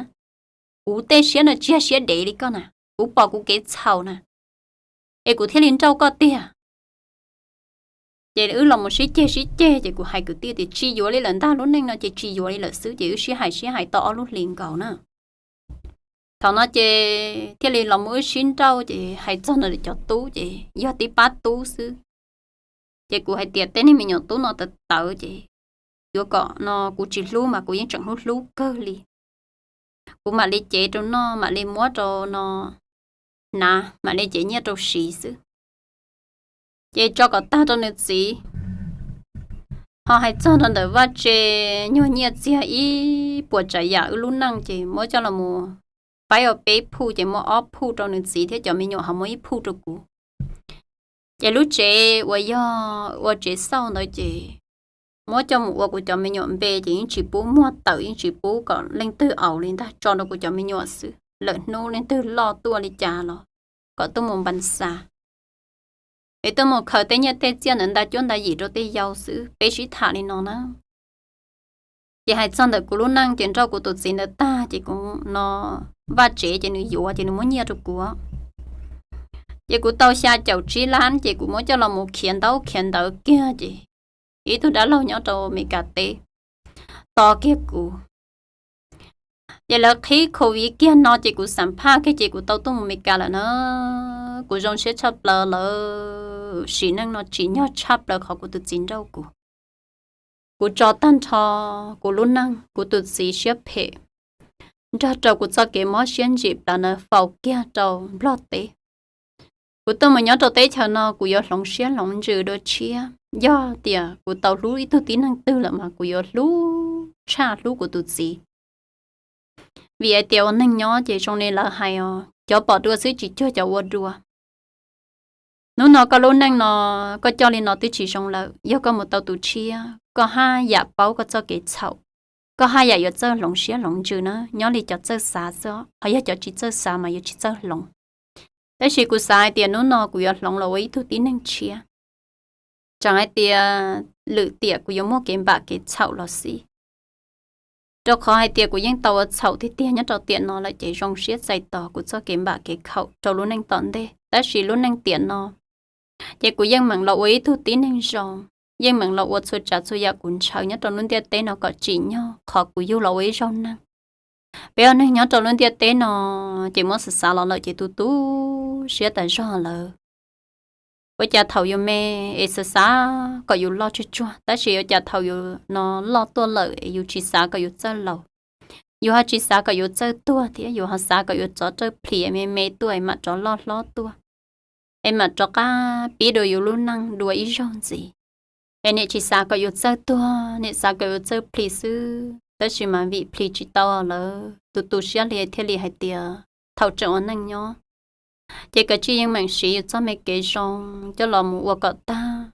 kuv tej siab no tsis yog siab dev li koj na, kuv pom kuv kev txhaum na, es kuv thiaj li nrauj koj tiag. Ces wb los mus sib ceg sib ceg ces kuv hais kwv tij tias tsis yuav li lawm ntag, lub neej no ces tsis yuav li lawm xwb, ces wb sib hais sib hais tau ob lub hlis nkaus na. Thaum no ces thiaj li los mus wb sib nrauj ces hais txog no cov tub ces yog tib pab tub xwb. Ces kuv hais tias tej niag me nyuam tub no tawv tawv ces yuav kom no kuv tsis hlub mas kuv yeej tseem hlub hlub kawg li. Kuv mam li cev rau noj, mam li muab rau no hnav, mam li cev nyiaj rau siv xwb. Ces tso kom tag rau nws txiv. Ho hais txog rau ntawm vaj tse, nyuag nyiaj txiag ib puas tsav yam wb lub neej ces muab coj los mus faib ua peb phuj, ces muab ob phuj rau nws txiv thiab cov me nyuam ho muab ib phuj rau kuv. Ces lub tsev uas yog ua tsev xauj ntawd ces muab coj mus ua kuv cov me nyuam npe ces yeej tsis pub muag tawm, yeej tsis pub kom leej twg aus li ntag, tso rau kuv cov me nyuam xwb. Lwm hnub leej twg loj tuaj li cas los kom tuaj mus npas xas. Es tuaj mus khaws tej nyiaj tej txiaj ntawd nta cuab nta yim rau tej yau xwb, peb sib tham li no na. Ces hais txog ntawm kuv lub neej ces nrauj kuv tus txiv ntawd tag ces kuv no vaj tsev ces nws yuav ces nws muab nyiaj rau kuv. Ces kuv tau xya caum tsib lab ces kuv muab coj los mus khiav ntaub khiav ntawv kiag ces ib tug dab laug nyob rau Amelikas teb tos kiag kuv. Ces lawv qhib covid kiag no ces kuv xam phaj kiag ces kuv tau tuaj mus Amelikas lawm na. Kuv zoo siab tshaj plaws lawm, sim neej no tsim nyog tshaj plaws qhov kuv tus txiv nrauj kuv. Kuv tso tag nrho kuv lub neej, kuv tus txiv siab phem, nrog rau kuv txoj kev mob siab ntsim plaws na faus kiag rau Nplog teb. Kuv tuaj mus nyob rau teb chaws no kuv yuav hloov siab hloov ntsws dua tshiab. Yog tias kuv tau hlub ib tug tib neeg twg lawm mas kuv yuav hlub tshaj hlub kuv tus txiv. Vim hais tias ua neeg nyob ces zoo li lawv hais os, cov pom dua xwb tsis cuag cov ua dua. Hnub no koj lub neej no koj coj li no twb tsis zoo lawm, yog koj mus tau tus tshiab koj haj yam paub koj txoj kev txhaum, koj haj yam yuav txawj hloov siab hloov ntsws na, nyob li cov txawj xav xwb, ho yog cov tsis txawj xav mas yuav tsis txawj hloov. Tab sis kuv xav hais tias hnub no kuv yuav hloov los ua ib tug tib neeg tshiab. Tseem hais tias lwm tiam kuv yuav muaj kev npam kev txhaum los xij, rau qhov hais tias kuv yeej tau ua txhaum tiag tiag nyob rau tiam no lawm ces zoo siab txais tos kuv txoj kev npam kev khaum rau lub neej tom ntej. Tab sis lub neej tiam no ces kuv yeej meem los ua ib tug tib neeg zoo, yeej meem los ua txhua tsav txhua yam kuv ntshaw nyob rau lub ntiaj teb no kom tsim nyog qhov kuv yug los ua ib zaug neeg. Peb ua neeg nyob rau lub ntiaj teb no ces muab xav xav los lawm ces tu tu siab tas zog lawm. Ua cas thaum yus me es xav xav kom yus loj tsuag tsuag, tab sis ua cas thaum yus no loj tuaj lawm es yus tsis xav kom yus txawj laus, yus ho tsis xav kom yus txawj tuag thiab, yus ho xav kom yus tsov tsawj plhis me me tuaj es mam rov loj hlob tuaj, es mam rov qab pib dua yus lub neej dua ib zaug ntxiv. Es niam tsis xav kom yus txawj tuag, niam xav kom yus txawj plhis xwb, tab sis mas vim plhis tsis tau lawm, tu tu siab li thiaj li hais tias thaum tseem ua neej nyob ces kav tsij yeej meem siv yus txoj me kev zoo coj los mus ua kom tag.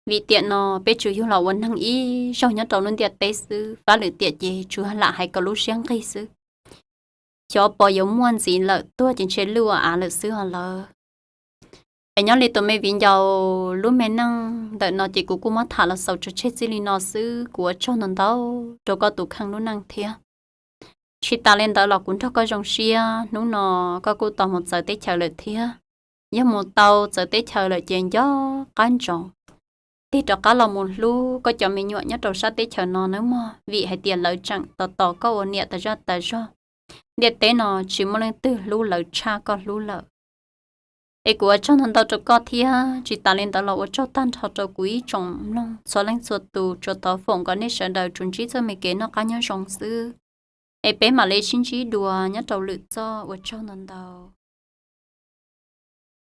Vim tiam no peb tsuas yug los ua neeg ib zaug nyob rau lub ntiaj teb xwb, fab lwm tiam ces tsuas lam hais kom lub siab nqig xwb. Xyov pos yuav muaj ntxiv lawm, tuag ces ntshe lwj ua av lawm xwb os lawm. Es nyob li tus me viv ncaus lub me neej ntawm no ces kuv kuj muab tham los xaus tso tseg txij li no xwb. Kuv ua tsaug ntau ntau rau koj tus kheej lub neej thiab. Tsis tas li ntawd los kuv nrog koj zoo siab, hnub no koj kuj tau mus txawv teb chaws lawm thiab. Yog mus tau txawv teb chaws lawm ces nco qab ntsoov tig rov qab los mus hlub koj cov me nyuam nyob rau sab teb chaws no nawb mog, vim hais tias lawv tseem tos tos koj ua niam tas zaj tas zog. Ntiaj teb no tsis muaj leej twg hlub lawv tshaj koj hlub lawm. Es kuv ua tsaug ntau ntau rau koj thiab, tsis tas li ntawd los ua tsaug tag nrho rau kuv ib tsoom mloog txhua leej txhua tus, tsuas thov foom kom nej sawv daws tsuas ntsib txoj me kev noj qab nyob zoo xwb. Es peb mam li sib ntsib dua nyob rau lwm txoj, ua tsaug ntau ntau.